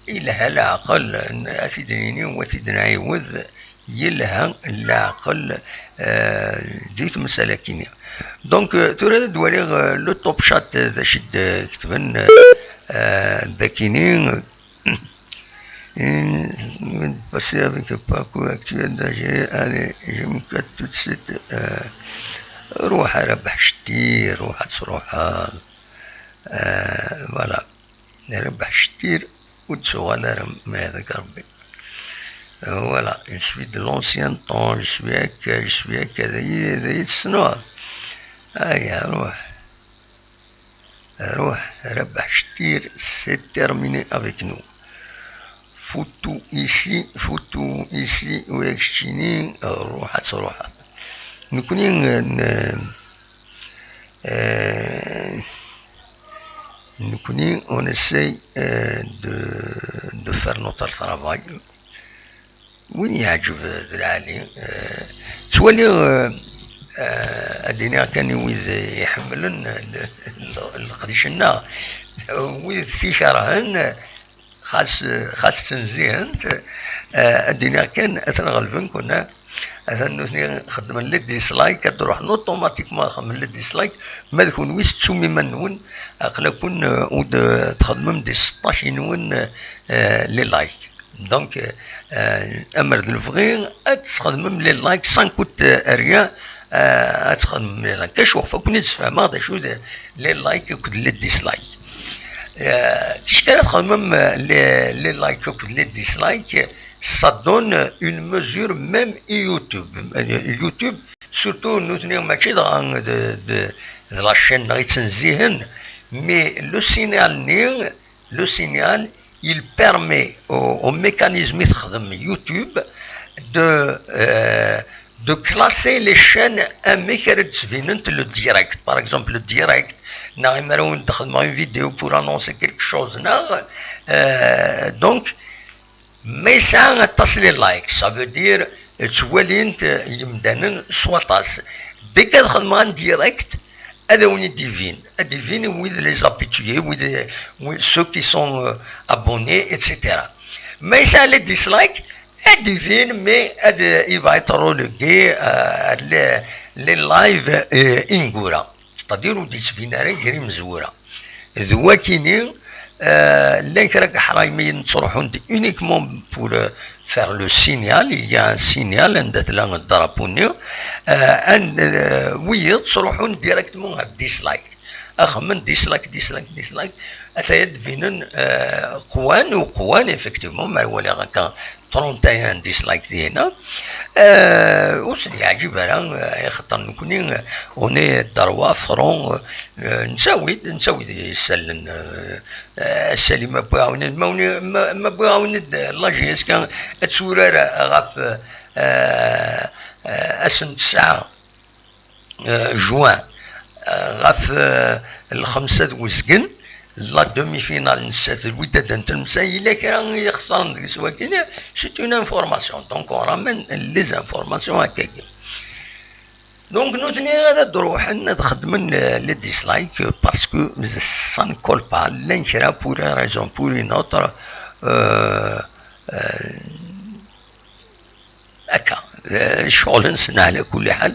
Yelha leɛqel, n-, ad t-id-nini, ad t-id-nɛiwed, yelha leɛqel, euh, di temsal-akini. Donc, euh, tura ad d-waliɣ, euh, le top chat, euh, d acu i d-ketben, euh, euh, dakini. Une, une passée avec le parcours actuel d'Algérie. Allez, je me cut tout de suite. Euh, Ruḥ a Rabaḥ Cettir, ruḥ ad truḥeḍ. Euh, voilà. Rabaḥ Cettir ur d-tuɣal ara, ma yehda-k Rebbi. Euh, voilà, je suis de l'ancien temps, je suis akka, je suis akka, d ayi, d ayi tessneḍ. Aya, ruḥ. Ruḥ, Rabaḥ Cettir, c'est terminé avec nous. Foutu ici, foutu ici, ula d keččini, ruḥ ad truḥeḍ. Nekni, euh, n-, euh, nekni, on essaye, euh, de, de faire notre travail. Win yeɛǧeb d lɛali, euh, ttwali, euh, euh, ad d-iniɣ kan i wid iḥemmlen l-, l-, leqdic-nneɣ, wid t-ikerhen, xas, xas ttnezzihen-t, euh, ad d-iniɣ kan atan ɣelben-ken, atan nutni xeddmen les dislikes, ad d-ruḥen automatiquement ad xedmen les dislikes, ma d kunwi tettum iman-nwen, aql-aken, euh, ur d-, txeddmem di seṭṭac-nwen, euh, les likes. Donc, euh, amer d lebɣi ad txedmem les likes sans coûter rien, euh, ad txedmem les likes. Acu ɣef akk i d-sfehmeɣ d acu d les likes akked les dislikes. Euh, ticki ara txedmem, euh, les, les likes akked les dislikes, ça donne une mesure même i YouTube. Euh, YouTube, surtout nutni mačči dɣa d, d, d la chaîne neɣ i ttnezzihen, mais le signal-nni, le signal, il permet au, au mécanisme i texdem YouTube de, euh, de classer les chaînes amek ara d-sbinent le direct. Par exemple, le direct, neɣ imi ara wen-d-xedmeɣ une vidéo pour annoncer quelque chose, neɣ, euh, donc, ma yesɛa aṭas les likes, ça veut dire ttwalin-t yimdanen s waṭas. Dès que ad xedmeɣ un direct, ad awen-d-ibin, ad d-ibin wid les habitués, wid, wid, ceux qui sont, euh, abonnés, et cetera. Ma yesɛa les dislikes, ad d-ibin, mais ad, il va être relégué, euh, les, les lives, euh, ineggura. C'est-à-dire ur d-yettbin ara gar imezwura. D wakini, euh, llan kra n yeḥraymiyen ttruḥun-d uniquement pour, euh, faire le signal. Il y a un signal anda tella drapeau-nni, euh, and, euh, wiyiḍ ttruḥun directement ɣer dislike. Axemmem dislike, dislike, dislike. Ataya d-binen, euh, qwan u qwan, effectivement, ma waliɣ akka trente et un dislike dina. Euh, ur sen-yeɛǧib ara, euh, ixaṭer nekni, euh, on est droit, franc, euh, nettawi-d, nettawi-d isallen, euh, euh, Salim, ma wwiɣ-awen-d, ma wen-, ma, ma wwiɣ-awen-d la J S K ad turar ɣef, euh, euh, ass n tesɛa, euh, juin, euh, ɣef, euh, lxemsa d uzgen, la demi-finale n sat Lwidad n Tlemsa, yella kra i ixesren deg-s wakini, c'est une information. Donc, on ramène les informations akkagi. Donc, nutni ad d-ruḥen ad xedmen, euh, les dislikes parce que ça ne colle pas. Llan kra pour une raison, pour une autre, euh, euh, Akka, eh, ccɣel-nsen ɛla kulli ḥal,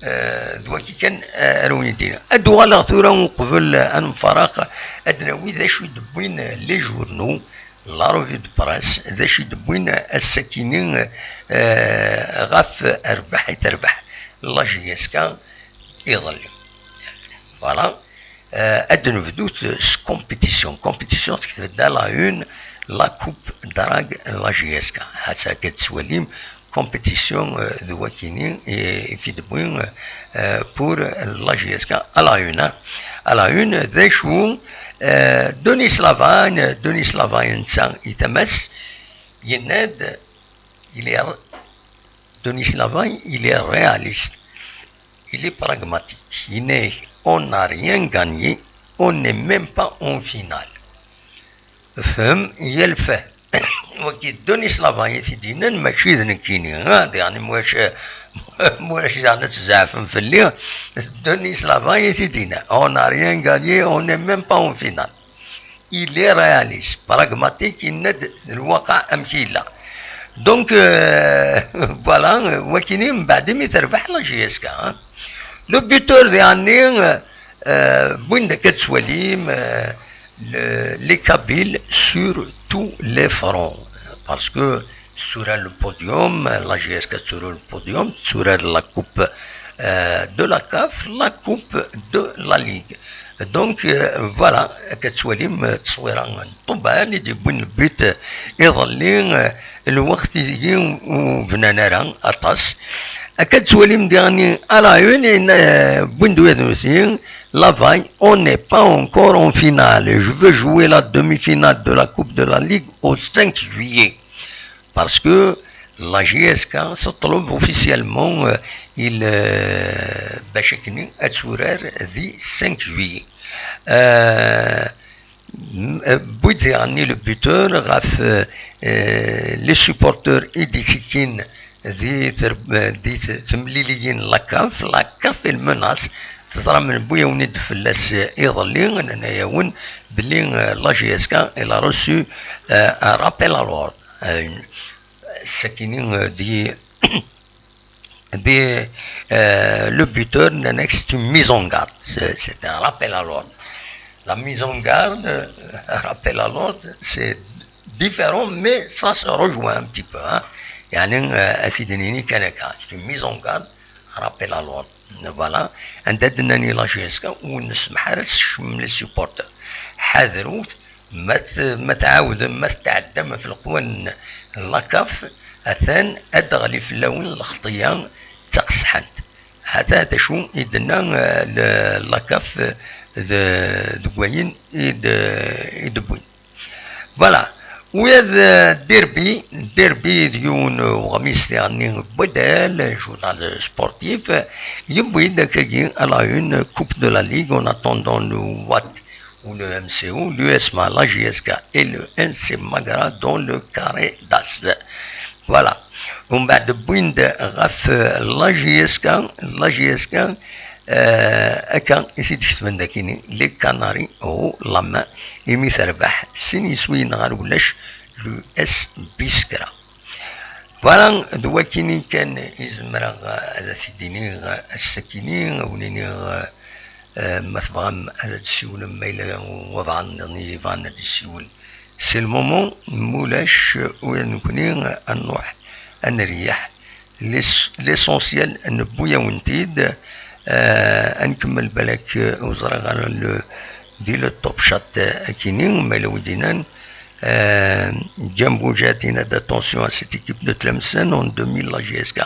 eh, d waki kan, eh, ara wen-d-iniɣ. Ad d-uɣaleɣ tura uqbel, eh, ad nemfaraq, ad d-nawi d acu i d-wwin, eh, les journaux, la revue de presse, d acu i d-wwin, eh, ass-akini, eh, ɣef rrbeḥ i terbeḥ la J S K iḍelli. Voilà. Euh, ad nebdut s compétition. Compétition, tektab-d à la une, la coupe Drag la J S K. Hata akka tettwalim, compétition, euh, d wakini, i, i t-id-wwi, euh, pour la J S K à la une, hein. À la une, d acu, euh, Denis Lavagne, Denis Lavagne, netta, i tama-s, yenna-d, il est, Denis Lavagne, il est réaliste. Il est pragmatique. Yenna-yak, on n'a rien gagné, on n'est même pas en finale. Fhem, yal fahem. Wagi Denis Lavagne i t-id-yennan, mačči d nekkini, ha, yeɛni mwac, mwac daɣen ad tzeɛfem fell-i. Denis Lavagne i t-id-yennan, on n'a rien gagné, on n'est même pas en finale. Il est réaliste, pragmatique, yenna-d lwaqa amek yella. Donc, euh, voilà, wakini mbeɛd imi terbeḥ la J S K, hein. Le buteur diɣenni, euh, win d akka tettwalim, euh, le, les Kabyles sur tous les fronts. Parce que sur le podium, la J S K sur le podium, sur la coupe, euh, de la CAF, la Coupe de la Ligue. Donc, euh, voilà, akka tettwalim, euh, tteswira n Ṭuban i d-yewwin le but, euh, iḍelli, euh, lweqt-agi ur bnan ara aṭas. Akka tettwalim diɣen à la une, euh, wwin-d wid nutni, la veille, on n'est pas encore en finale. Je veux jouer la demi-finale de la Coupe de la Ligue au cinq juillet. Parce que la J S K teṭleb officiellement, euh, il, euh, bac akken ad turar di cinq juillet. Euh, m-, euh, wwin-d diɣen le buteur ɣef, euh, euh, les supporters i d-ittekkin di ter-, euh, di t-, temliliyin la CAF, la CAF il menace, teẓram wwin-awen-d fell-as, euh, iḍelli, nnan-awen belli, euh, la J S K elle a reçu, euh, un rappel à l'ordre. Euh, sakini, euh, di, di, euh, le buteur, nnan-ak c'est une mise en garde. C'est, c'est un rappel à l'ordre. La mise en garde, euh, un rappel à l'ordre, c'est différent, mais ça se rejoint un petit peu, hein. يعني, euh, à Sidney Kanaka, c'est une mise en garde, un rappel à l'ordre. Voilà. Anda d-nnan la J S K, ur nesmaḥ ara ad sekcmen les supporters. Ḥadrut, ma t-, ma tɛawdem, ma tetɛeddam ɣef leqwanen n la CAF, atan ad d-teɣli fell-awen lxeṭṭya d taqesḥant. Ata d acu i d-tenna, euh, le-, la CAF, euh, de, deg wayen i d-, i d-wwin. Voilà. Wiyaḍ, euh, derby, derby d yiwen, euh, uɣmis diɣen n waddal, journal sportif, euh, yewwi-d akkagi à la une, Coupe de la Ligue en attendant le Wat ou le M C O, l'U S M A, la J S K et le N C Magra dans le carré d'as. Voilà. Umbeɛd wwin-d ɣef, euh, la J S K, la J S K, euh, akka i t-id-ketben dakini, les Canaries haut la main, imi terbeḥ sin yiswiyen ɣer ulac l'U S Biskra. Voilà, d wakini kan i zemreɣ ad t-id-iniɣ ass-akini, ad wen-iniɣ, euh, ma tebɣam ad d-tessiwlem, ma yella wabɛaḍ nniḍen i yebɣan ad d-yessiwel, c'est le moment, mulac, ula d nekni ad nruḥ ad nreyyeḥ. L'ess-, l'essentiel, newwi-yawen-t-id, euh, ad nkemmel balak, euh, ur ẓriɣ ara le, di le top chat, euh, akini, ma yella wi d-yennan, euh, Djamboujat yenna-d attention à cette équipe de Tlemcen, en deux mille la J S K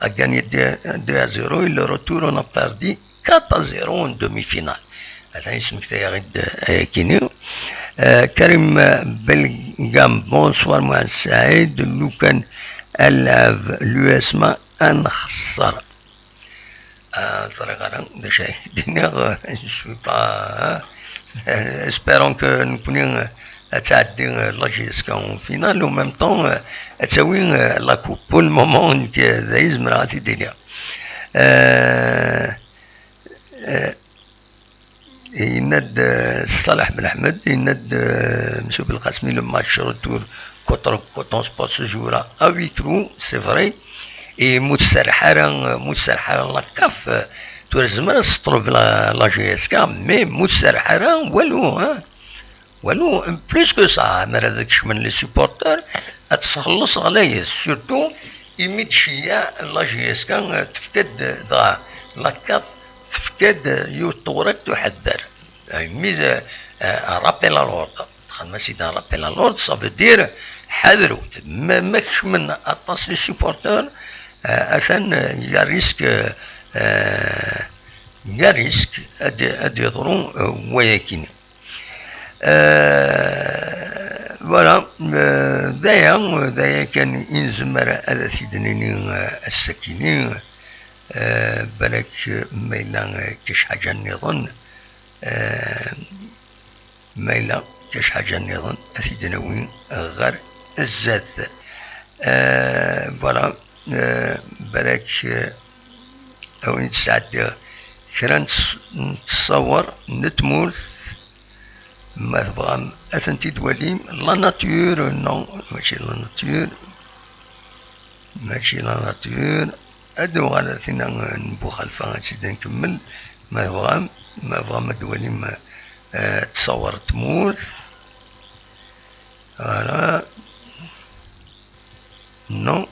a gagné deux, deux à zéro et le retour on a perdu quatre à zéro en demi-finale. Atan yesmektay-aɣ-id ayakini. Euh, Karim Belgam, bonsoir Mohamed Saïd. Lukan ad nleɛb l'U S M A ad nxeṣṣer. Ah, ẓriɣ ara d acu ay d-iniɣ, je suis pas, hein. Euh, espérons que nekni, euh, ad tɛeddi, euh, la J S K en finale, en même temps, euh, ad tawi, euh, la coupe. Pour le moment, nekk, euh, d ay zemreɣ ad t-id-iniɣ. Euh, euh, Yenna-d, euh, Salah Belḥmed, yenna-d, euh, Monsieur Belqasmi, le match retour contre Coton Sport se jouera à huis clos, c'est vrai. Et mu tserreḥ ara, mu tserreḥ ara la CAF, euh, tura tezmer ad teṭleb la, la J S K, mais mu tserreḥ ara, walu, hein. Walu, plus que ça, mi ara d-kecmen les supporters, ad txelleṣ ɣlayet, surtout imi d-tceyyeɛ la J S K, euh, tefka-d, dɣa la CAF tefka-d yiwet tewriqt uḥeddar. Une mise, euh, euh, un rappel à l'ordre. Txedm-as-id un rappel à l'ordre, ça veut dire ḥadrut. Ma, ma kecmen aṭas les supporters, euh, atan, euh, il y a risque, euh, euh, il y a risque ad, ad yeḍru, euh, wayakini. Euh, voilà, euh, d aya, d aya kan i nezmer ad t-id-nini, euh, ass-akini. Euh, balak, euh, ma yella, euh, kac ḥaǧa nniḍen, euh, ma yella kac ḥaǧa nniḍen, ad t-id-nawi ɣer zdat. Euh, voilà, euh, balak, euh, ad wen-d-sɛeddiɣ kra n ts-, n ttṣawer n tmurt, ma tebɣam ad tent-id-twalim. La nature, non, mačči la nature, mačči la nature. Ad nuɣal ar tinna n Buxalfa, ad tt-id-nkemmel, ma tebɣam, ma tebɣam ad twalim, euh, ttṣawer n tmurt. Voilà. Non,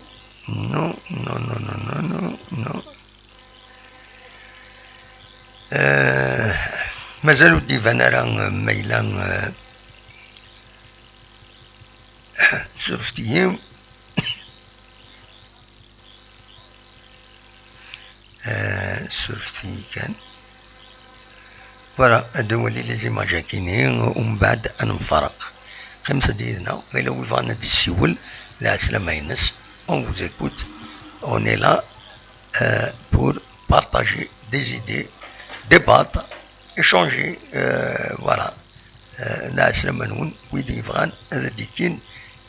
non, non. Eh, mazal ur d-iban ara, eh, ma yella, eh, surfet-iyi. Eh, surfet-iyi kan. Voilà, ad nwali les images akini, umbeɛd ad nemfaraq. Qqimet-d yid-neɣ, ma yella wi bɣan ad d-yessiwel, lɛeslama-ines. On vous écoute, on est là, euh, pour partager des idées, débattre, échanger, euh, voilà. Eh, lɛeslama-nwen, wid yebɣan ad d-ikkin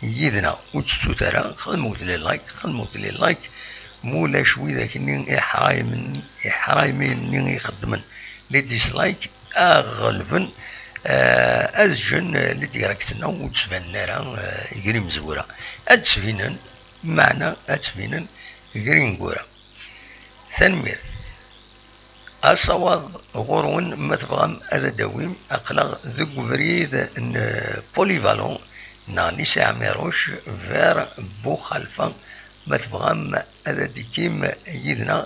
yid-neɣ. Ur tettut ara, xedmewt les likes, xedmewt les likes. Ma ulac widak-nni iḥraymen, iḥraymen-nni ixeddmen les dislikes, ad ɣelben, eh, ad ǧǧen, eh, les directs-nneɣ ur ttbanen ara, eh, gar imezwura. Ad d-sbinen, meɛna ad d-sbinen gar ineggura. Tanemmirt. Asawaḍ ɣur-wen, ma tebɣam ad d-awim, aql-aɣ deg ubrid n Polyvalent neɣ Lycée Ɛmiruc vers Buxalfa. Ma tebɣam ad d-tikkim yid-neɣ,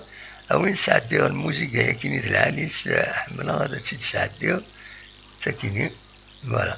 a win sɛeddiɣ lmuziga-yaki-nni d lɛali-s, ḥemmleɣ ad tt-id-sɛeddiɣ, d takini. Voilà.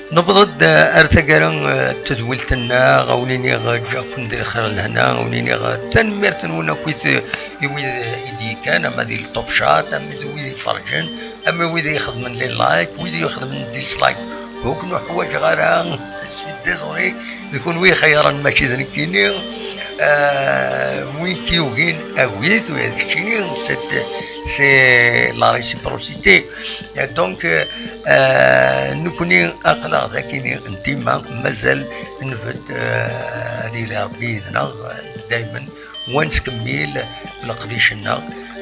Newweḍ-d ar taggara, eh, n tedwilt-nneɣ, a wen-iniɣ, eh, ǧǧiɣ-ken di lxir lehna, a wen-iniɣ, eh, tanemmirt-nwen akkit, eh, i wid, eh, i d-yekkan, ama di le top chat, ama d wid iferrǧen, ama wid i ixedmen les likes, wid i ixedmen dislike. Ur ken-uḥwaǧeɣ ara, je suis désolé, d kunwi ixeyyren, mačči d nekkini. Euh, win k-yugin, awi-t, ula d keččini, c'est, c'est la réciprocité. Donc, euh, nekkni aql-aɣ d akini n dima, mazal nbedd, euh, ad yili Rebbi yid-neɣ, euh, daymen, wa nettkemmil leqdic-nneɣ.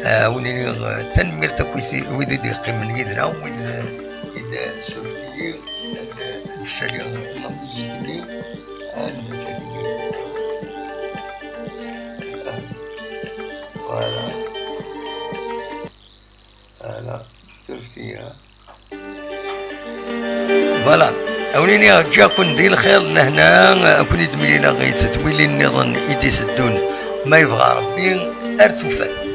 Euh, wen-iniɣ, euh, tanemmirt akk i ti-, wid i d-yeqqimen yid-neɣ, wid, euh, i d-surfeɣ. Ad d-ssaliɣ la musique-nni. Ad d-ssaliɣ. Voilà. Voilà. Surfeɣ. Voilà. Awen-iniɣ ǧǧiɣ-ken di lxir n lehna, ad ken-id-mlileɣ i tedwilin nniḍen i d-iteddun, ma yebɣa Rebbi, ar tufat.